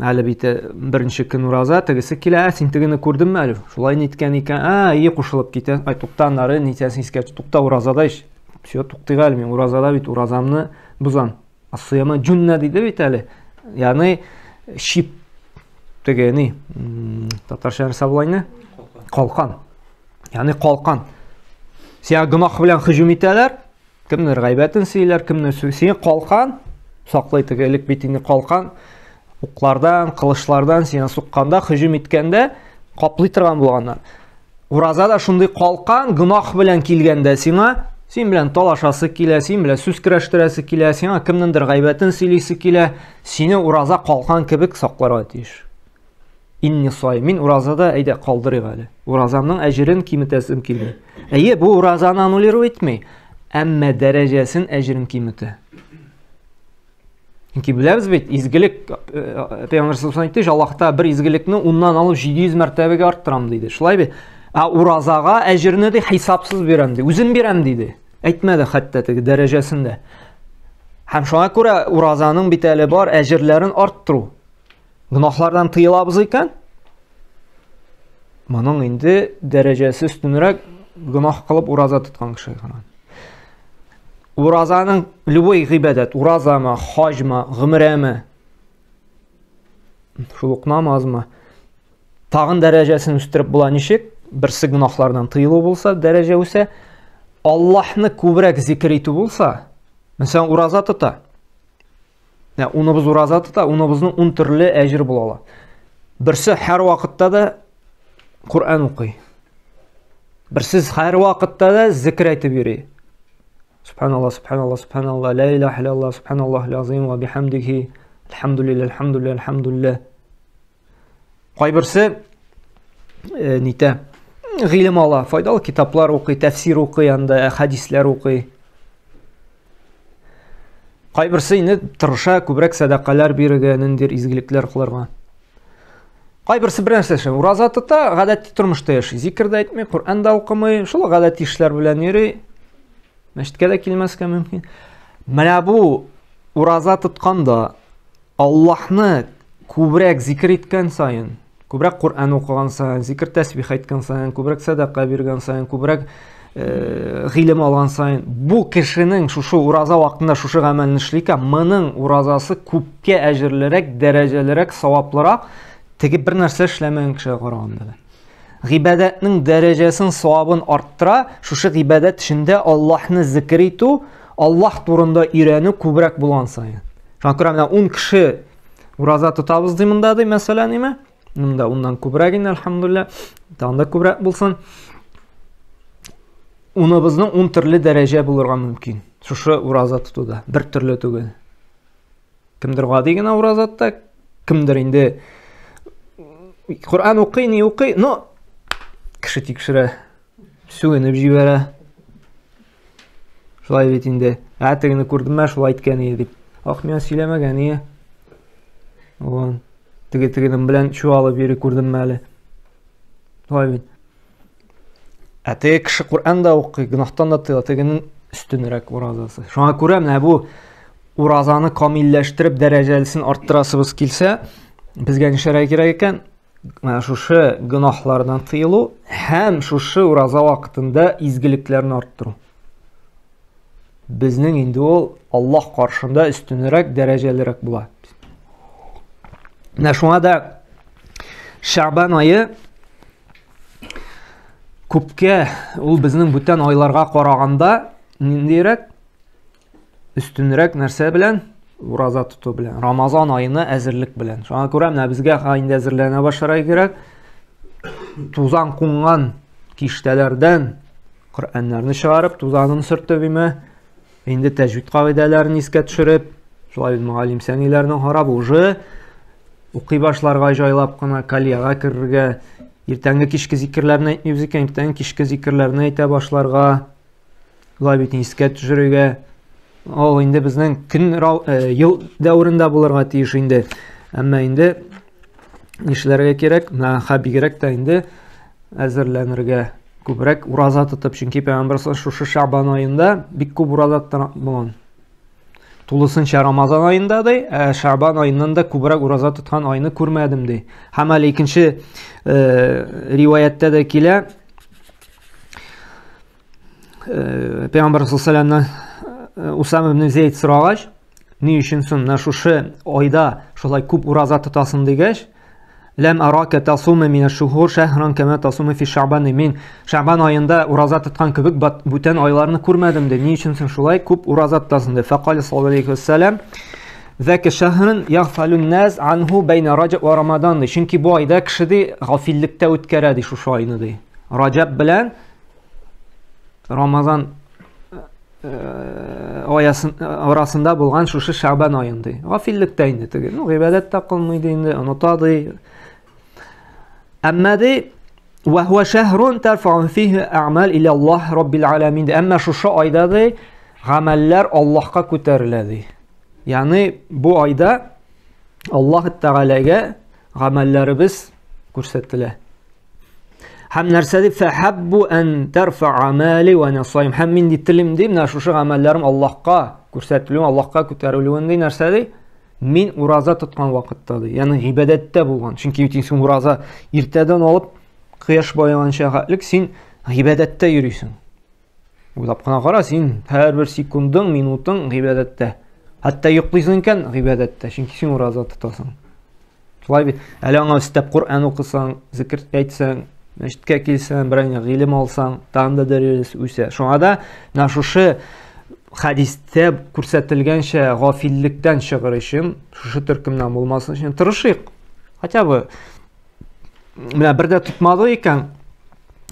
Әле бит э, беренче көн ураза, тегесе килә, ә син тегене күрдеңме әле? Шулай ниткән икән? А, ие кушылып китә. Ай, тукта, аннары нитәсен искә тукта уразада ич. Все, туктыйк әле мин уразада бит уразамны бозам. Асыяма җунна диде бит әле. Ягъни щит теге ни, татарча нәрсә була инде? Калкан. Ягъни калкан. Сиңа гөнаһ белән һөҗүм итәләр, кемнер гайбәтен сөйләр, кемнер сине калкан саклый теге элек бит инде калкан уклардан, кылычлардан сиңа сукканда, һөҗүм иткәндә каплый торган булганнар. Ураза да шундый калкан гөнаһ белән килгәндә сиңа, син белән талашасы килә, син белән сүз көрәштерәсе килә, сиңа кемнеңдер гайбәтен сөйлисе килә, сине ураза калкан кебек сакларга тиеш. Инни сай, мин уразада әйдә калдырыйк әле. Уразамның әҗерен киметәсем килми. Әйе, бу уразаны аннулировать итми, әмма дәрәҗәсен әҗерен киметә. Чөнки беләбез бит, изгелек э, э, Пәйгамбәр саллаллаху әйтте, Аллаһта бер изгелекне уннан алып 700 мәртәбәгә арттырам диде. Шулай бит? Ә уразага әҗерне ди хисапсыз бирәм ди. Үзем бирәм диде. Әйтмәде хәтта теге дәрәҗәсен дә. Һәм шуңа күрә уразаның бит әле бар әҗерләрен арттыру. Гөнаһлардан тыелабыз икән, моның инде дәрәҗәсе өстенрәк гөнаһ кылып ураза тоткан кешегә караганда. Уразаның любой гыйбадәт, уразамы, хаҗмы, гомрәме, шул ук намазмы, тагын дәрәҗәсен үстереп була ничек? Берсе гөнаһлардан тыелу булса, дәрәҗә үсә. Аллаһны күбрәк зикер итү булса, мәсәлән, ураза тота. Ә уныбыз ураза тота, уныбызның ун төрле әҗер була ала. Берсе һәр вакытта да Коръән укый. Берсе һәр вакытта да зикр әйтеп йөри. Субханалла, субханалла, субханалла, ла илаһа иллаллах, субханаллахил азим ва бихамдихи, альхамдулилла, альхамдулилла, альхамдулилла. Кайберсе э, нитә гыйлем ала, файдалы китаплар укый, тәфсир укый анда, хәдисләр укый. Кайберсе инде тырыша күбрәк сәдакалар бирергә, ниндидер изгелекләр кылырга. Кайберсе бер нәрсә эшли, ураза тота, гадәти тормышта яши. Зикр дә әйтми, Коръән дә укымый, шул гадәти эшләр белән йөри. Мәчеткә дә килмәскә мөмкин. Менә бу ураза тотканда Аллаһны күбрәк зикер иткән саен, күбрәк Коръән укыган саен, зикер тәсбих әйткән саен, күбрәк сәдака биргән саен, күбрәк э, гыйлем алган саен, бу кешенең шушы ураза вакытында шушы гамәлне эшли икән, моның уразасы күпкә әҗерлерәк, дәрәҗәлерәк, саваплырак теге бер нәрсә эшләмәгән кешегә караганда да. Гыйбадәтнең дәрәҗәсен, савабын арттыра, шушы гыйбадәт эчендә Аллаһны зикер итү, Аллаһ турында өйрәнү күбрәк булган саен. Шуңа күрә менә 10 кеше ураза тотабыз ди монда ди, мәсәлән, име? Монда уннан күбрәк инде, әлхәмдүлилләһ. Тагын да күбрәк булсын. Уныбызның 10 төрле дәрәҗә булырга мөмкин. Шушы ураза тотуда бер төрле түгел. Кемдер гади генә ураза тота, Кемдер инде Коръән укый, ни укый, но кеше тикшерә, сүгенеп җибәрә. Шулай бит инде. Ә тегене күрдемме, шулай әйткән иде дип. Ах, миңа сөйләмәгән ие. Вон. Теге тегенең белән чуалып йөри күрдемме әле. Шулай бит. Ә теге кеше Коръән дә укый, гөнаһтан да тыела, тегенең өстенрәк уразасы. Шуңа күрә менә бу уразаны камилләштереп, дәрәҗәлесен арттырасыбыз килсә, безгә нишләргә кирәк икән? Менә шушы гөнаһлардан тыелу һәм шушы ураза вакытында изгелекләрне арттыру. Безнең инде ул Аллаһ каршында өстенрәк, дәрәҗәлерәк була. Менә шуңа да Шәбан ае күпкә ул безнең бүтән айларга караганда ниндирәк өстенрәк нәрсә белән ураза тоту белән Рамазан аена әзерлек белән. Шуңа күрә менә безгә инде әзерләнә башларга кирәк. Тузан кунган киштәләрдән Коръәннәрне чыгарып, тузанын сөртеп име, инде тәҗвид кагыйдәләрен искә төшереп, шулай бит мөгаллим сәниләрнең харап уже укый башларга җайлап кына кальяга керергә, иртәнге кичке зикерләрне әйтмибез икән, иртәнге кичке зикерләрне әйтә башларга, шулай бит искә төшерергә. Ул инде безнең көн э, ел дәверендә булырга тиеш инде. Әмма инде нишләргә кирәк? Менә ха бигрәк тә инде әзерләнергә күбрәк ураза тотып, чөнки пәйгамбәр шушы Шабан аенда бик күп ураза тоткан. Тулысынча Рамазан аенда ди, ә Шабан аеннан да күбрәк ураза тоткан айны күрмәдем ди. Һәм әле икенче э, риваяттә дә килә. Э, Пәйгамбәр саллаллаху э, Усама ибн Зейд сорагач, ни өчен соң менә шушы айда шулай күп ураза тотасың дигәч, Ләм арака тасумы мин шухур шәһран кама тасумы фи шабан. Мин Шабан аенда ураза тоткан кебек бүтән айларны күрмәдем ди. Ни өчен соң шулай күп ураза тотасың ди. Фақали саллаллаху алейхи вәссәлам Зәке шәһрен ягфалун нас анху бәйнә раҗаб ва рамадан ди. Чөнки бу айда кеше ди гафиллектә үткәрә ди шушы айны ди. Раҗаб белән Рамазан аясын арасында булган шушы Шабан аен ди. Гафиллектә инде теге. Ну, гыйбадәт тә кылмый ди инде, оныта ди. Әмма ди ва хуа шәһрун тарфау фихи а'мал иля Аллаһ раббил аламин. Әмма шушы айда ди гамәлләр Аллаһка күтәрелә ди. Ягъни бу айда Аллаһ Тәгаләгә гамәлләребез күрсәтелә. Һәм нәрсә дип фәхәббу ан тарфа амали ва ана саим. Һәм мин ди телим ди, менә шушы гамәлләрем Аллаһка күрсәтелүен, Аллаһка күтәрелүен ди нәрсә ди? Мин ураза тоткан вакытта ди. Ягъни гыйбадәттә булган. Чөнки бит син ураза иртәдән алып кояш баеганча хәтлек син гыйбадәттә йөрисең. Уйлап кына кара, син һәрбер секундың, минутың гыйбадәттә. Хәтта йоклыйсың икән, гыйбадәттә, чөнки син ураза тотасың. Шулай бит. Әле аңа өстәп Коръән укысаң, зикр әйтсәң, мәчеткә килсәң, берәр гыйлем алсаң, тагын да дәрәҗәсе үсә. Шуңа да менә шушы хәдистә күрсәтелгәнчә гафиллектән чыгыр өчен, шушы төркемнән булмасын өчен тырышыйк. Хотя бы менә бер дә тотмады икән,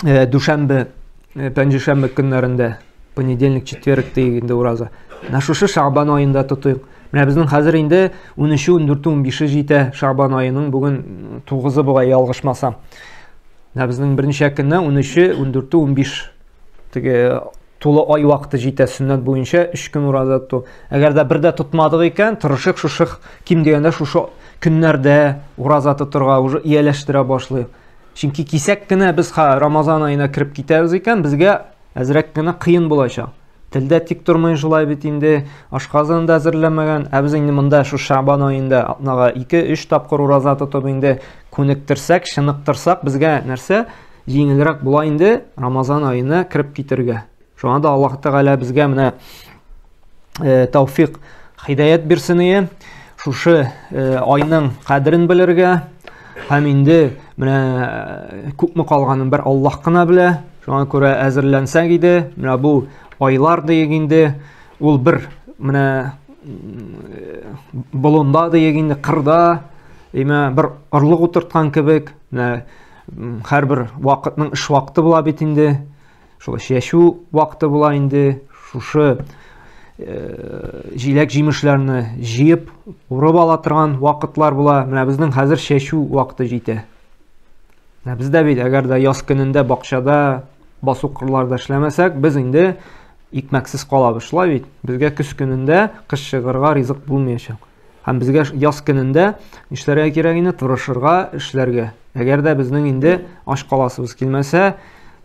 э, дүшәмбе, э, пәнҗешәмбе көннәрендә, понедельник, четверг диек инде ураза. Менә шушы Шабан аенда тотыйк. Менә безнең хәзер инде 13, 14, 15 җитә Шабан аеның бүген 9-ы бугай ялгышмасам. Менә безнең берничә көннән 13, 14, 15 теге тулы ай вакыты җитә сөннәт буенча 3 көн ураза тоту. Әгәр дә бер дә тотмадык икән, тырышыйк шушы ким дигәндә шушы көннәрдә ураза тотырга уже ияләштерә башлыйк. Чөнки кисәк кенә без ха Рамазан аена кереп китәбез икән, безгә әзрәк кенә кыен булачак. Телдә тик тормый шулай бит инде, ашказаны да әзерләмәгән. Ә без инде монда шу Шабан аенда атнага 2-3 тапкыр ураза тотып инде күнектерсәк, чыныктырсак, безгә нәрсә җиңелрәк була инде Рамазан аена кереп китергә. Шуңа да Аллаһ Тәгалә безгә менә э, тәүфик, хидаят бирсен ие. Шушы э, айның кадерен белергә һәм инде менә э, күпме калганын бер Аллаһ кына белә. Шуңа күрә әзерләнсәк иде, менә бу айлар диек инде, ул бер менә болында диек инде, кырда, имә бер орлык утырткан кебек, менә һәрбер вакытның эш вакыты була бит инде. Шул чәчү вакыты була инде. Шушы җиләк-җимешләрне җыеп, урып ала торган вакытлар була. Менә безнең хәзер чәчү вакыты җитә. Менә бездә бит, әгәр дә яз көнендә бакчада, басу кырларда эшләмәсәк, без инде икмәксез калабыз. Шулай бит? Безгә көз көнендә кыш чыгарга ризык булмаячак. Һәм безгә яз көнендә нишләргә кирәк инде? Тырышырга, эшләргә. Әгәр дә безнең инде ач каласыбыз килмәсә,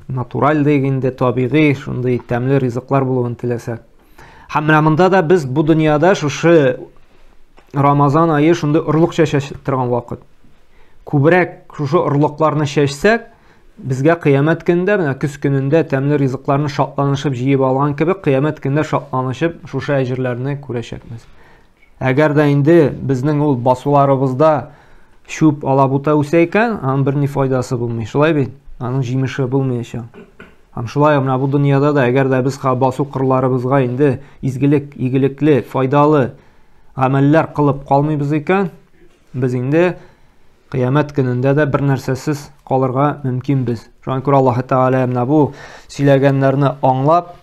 натураль диек инде, табигый шундый тәмле ризыклар булуын теләсәк. Һәм менә монда да без бу дөньяда шушы Рамазан ае шундый орлык чәчә торган вакыт. Күбрәк шушы орлыкларны чәчсәк, безгә кыямәт көнендә, менә көз көнендә тәмле ризыкларны шатланышып җыеп алган кебек, кыямәт көнендә шатланышып шушы әҗерләрне күрәчәкбез. Әгәр дә инде безнең ул басуларыбызда чүп алабута үсә икән, аның берни файдасы булмый. Шулай бит? Аның җимеше булмаячак. Һәм шулай менә бу дөньяда да әгәр дә без басу кырларыбызга инде изгелек, игелекле, файдалы гамәлләр кылып калмыйбыз икән, без инде кыямәт көнендә дә бер нәрсәсез калырга мөмкинбез. Шуңа күрә Аллаһ Тәгалә менә бу сөйләгәннәрне аңлап,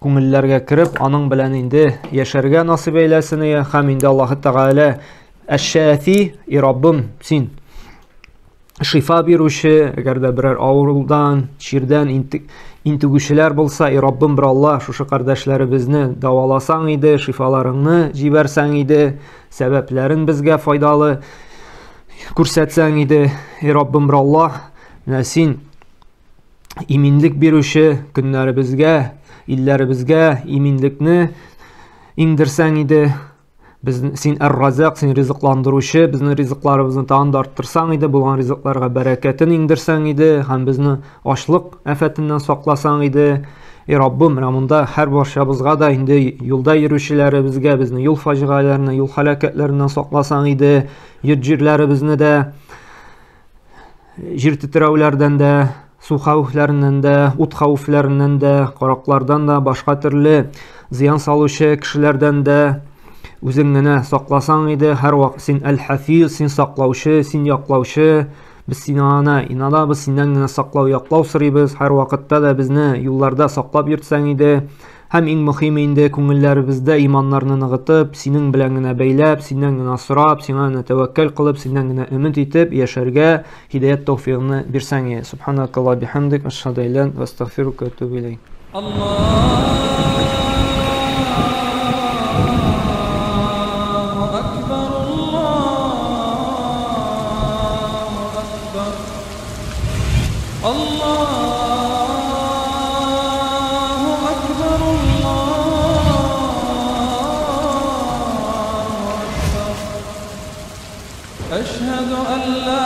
күңелләргә кереп, аның белән инде яшәргә насыйп әйләсен һәм инде Аллаһ Тәгалә Әш-Шафи, и Раббым, син шифа бирүче, әгәр дә берәр авырудан, чирдән интегүчеләр булса, и Раббым, бер Аллаһ, шушы кардәшләребезне дәваласаң иде, шифаларыңны җибәрсәң иде, сәбәпләрен безгә файдалы күрсәтсәң иде, и Раббым, бер Аллаһ, менә син иминлек бирүче көннәребезгә, илләребезгә иминлекне иңдерсәң иде. Без син әр-Разак, син ризыкландыручы, безнең ризыкларыбызны тагын да арттырсаң иде, булган ризыкларга бәрәкәтен иңдерсәң иде һәм безне ачлык афәтеннән сакласаң иде. И Раббым, менә монда һәр барчабызга да инде юлда йөрүчеләребезгә безне юл фаҗигаләреннән, юл һәлакәтләреннән сакласаң иде, йорт җирләребезне дә җир тетрәүләрдән дә, су хәвефләреннән дә, ут хәвефләреннән дә, караклардан да, башка төрле зыян салучы кешеләрдән дә үзең генә сакласаң иде. Һәрвакыт син әл-Хафиз, син саклаучы, син яклаучы. Без сиңа гына инанабыз, синнән генә саклау, яклау сорыйбыз. Һәрвакытта да безне юлларда саклап йөртсәң иде. Һәм иң мөхиме инде күңелләребездә иманнарны ныгытып, синең белән генә бәйләп, синнән генә сорап, сиңа гына тәвәккәл кылып, синнән генә өмет итеп яшәргә һидаят тәүфигыңны бирсәң иде. Субханакаллаһ бихамдик, ашһаду ан ла астагфирука ва атубу илейк. Аллаһу акбар, Аллаһу акбар. Аллаһу акбар, Аллаһу акбар. Әшһәду ан ла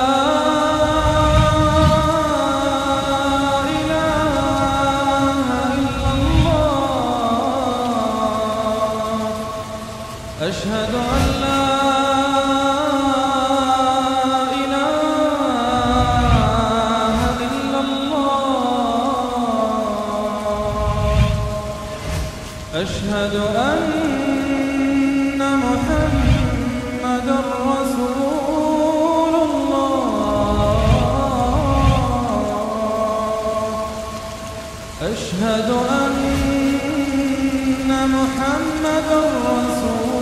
илаһа иллаллаһ. Әшһәду ан ла илаһа иллаллаһ. Әшһәду анна Мухаммадан расулуллаһ. Әшһәду анна Мухаммадан расулуллаһ.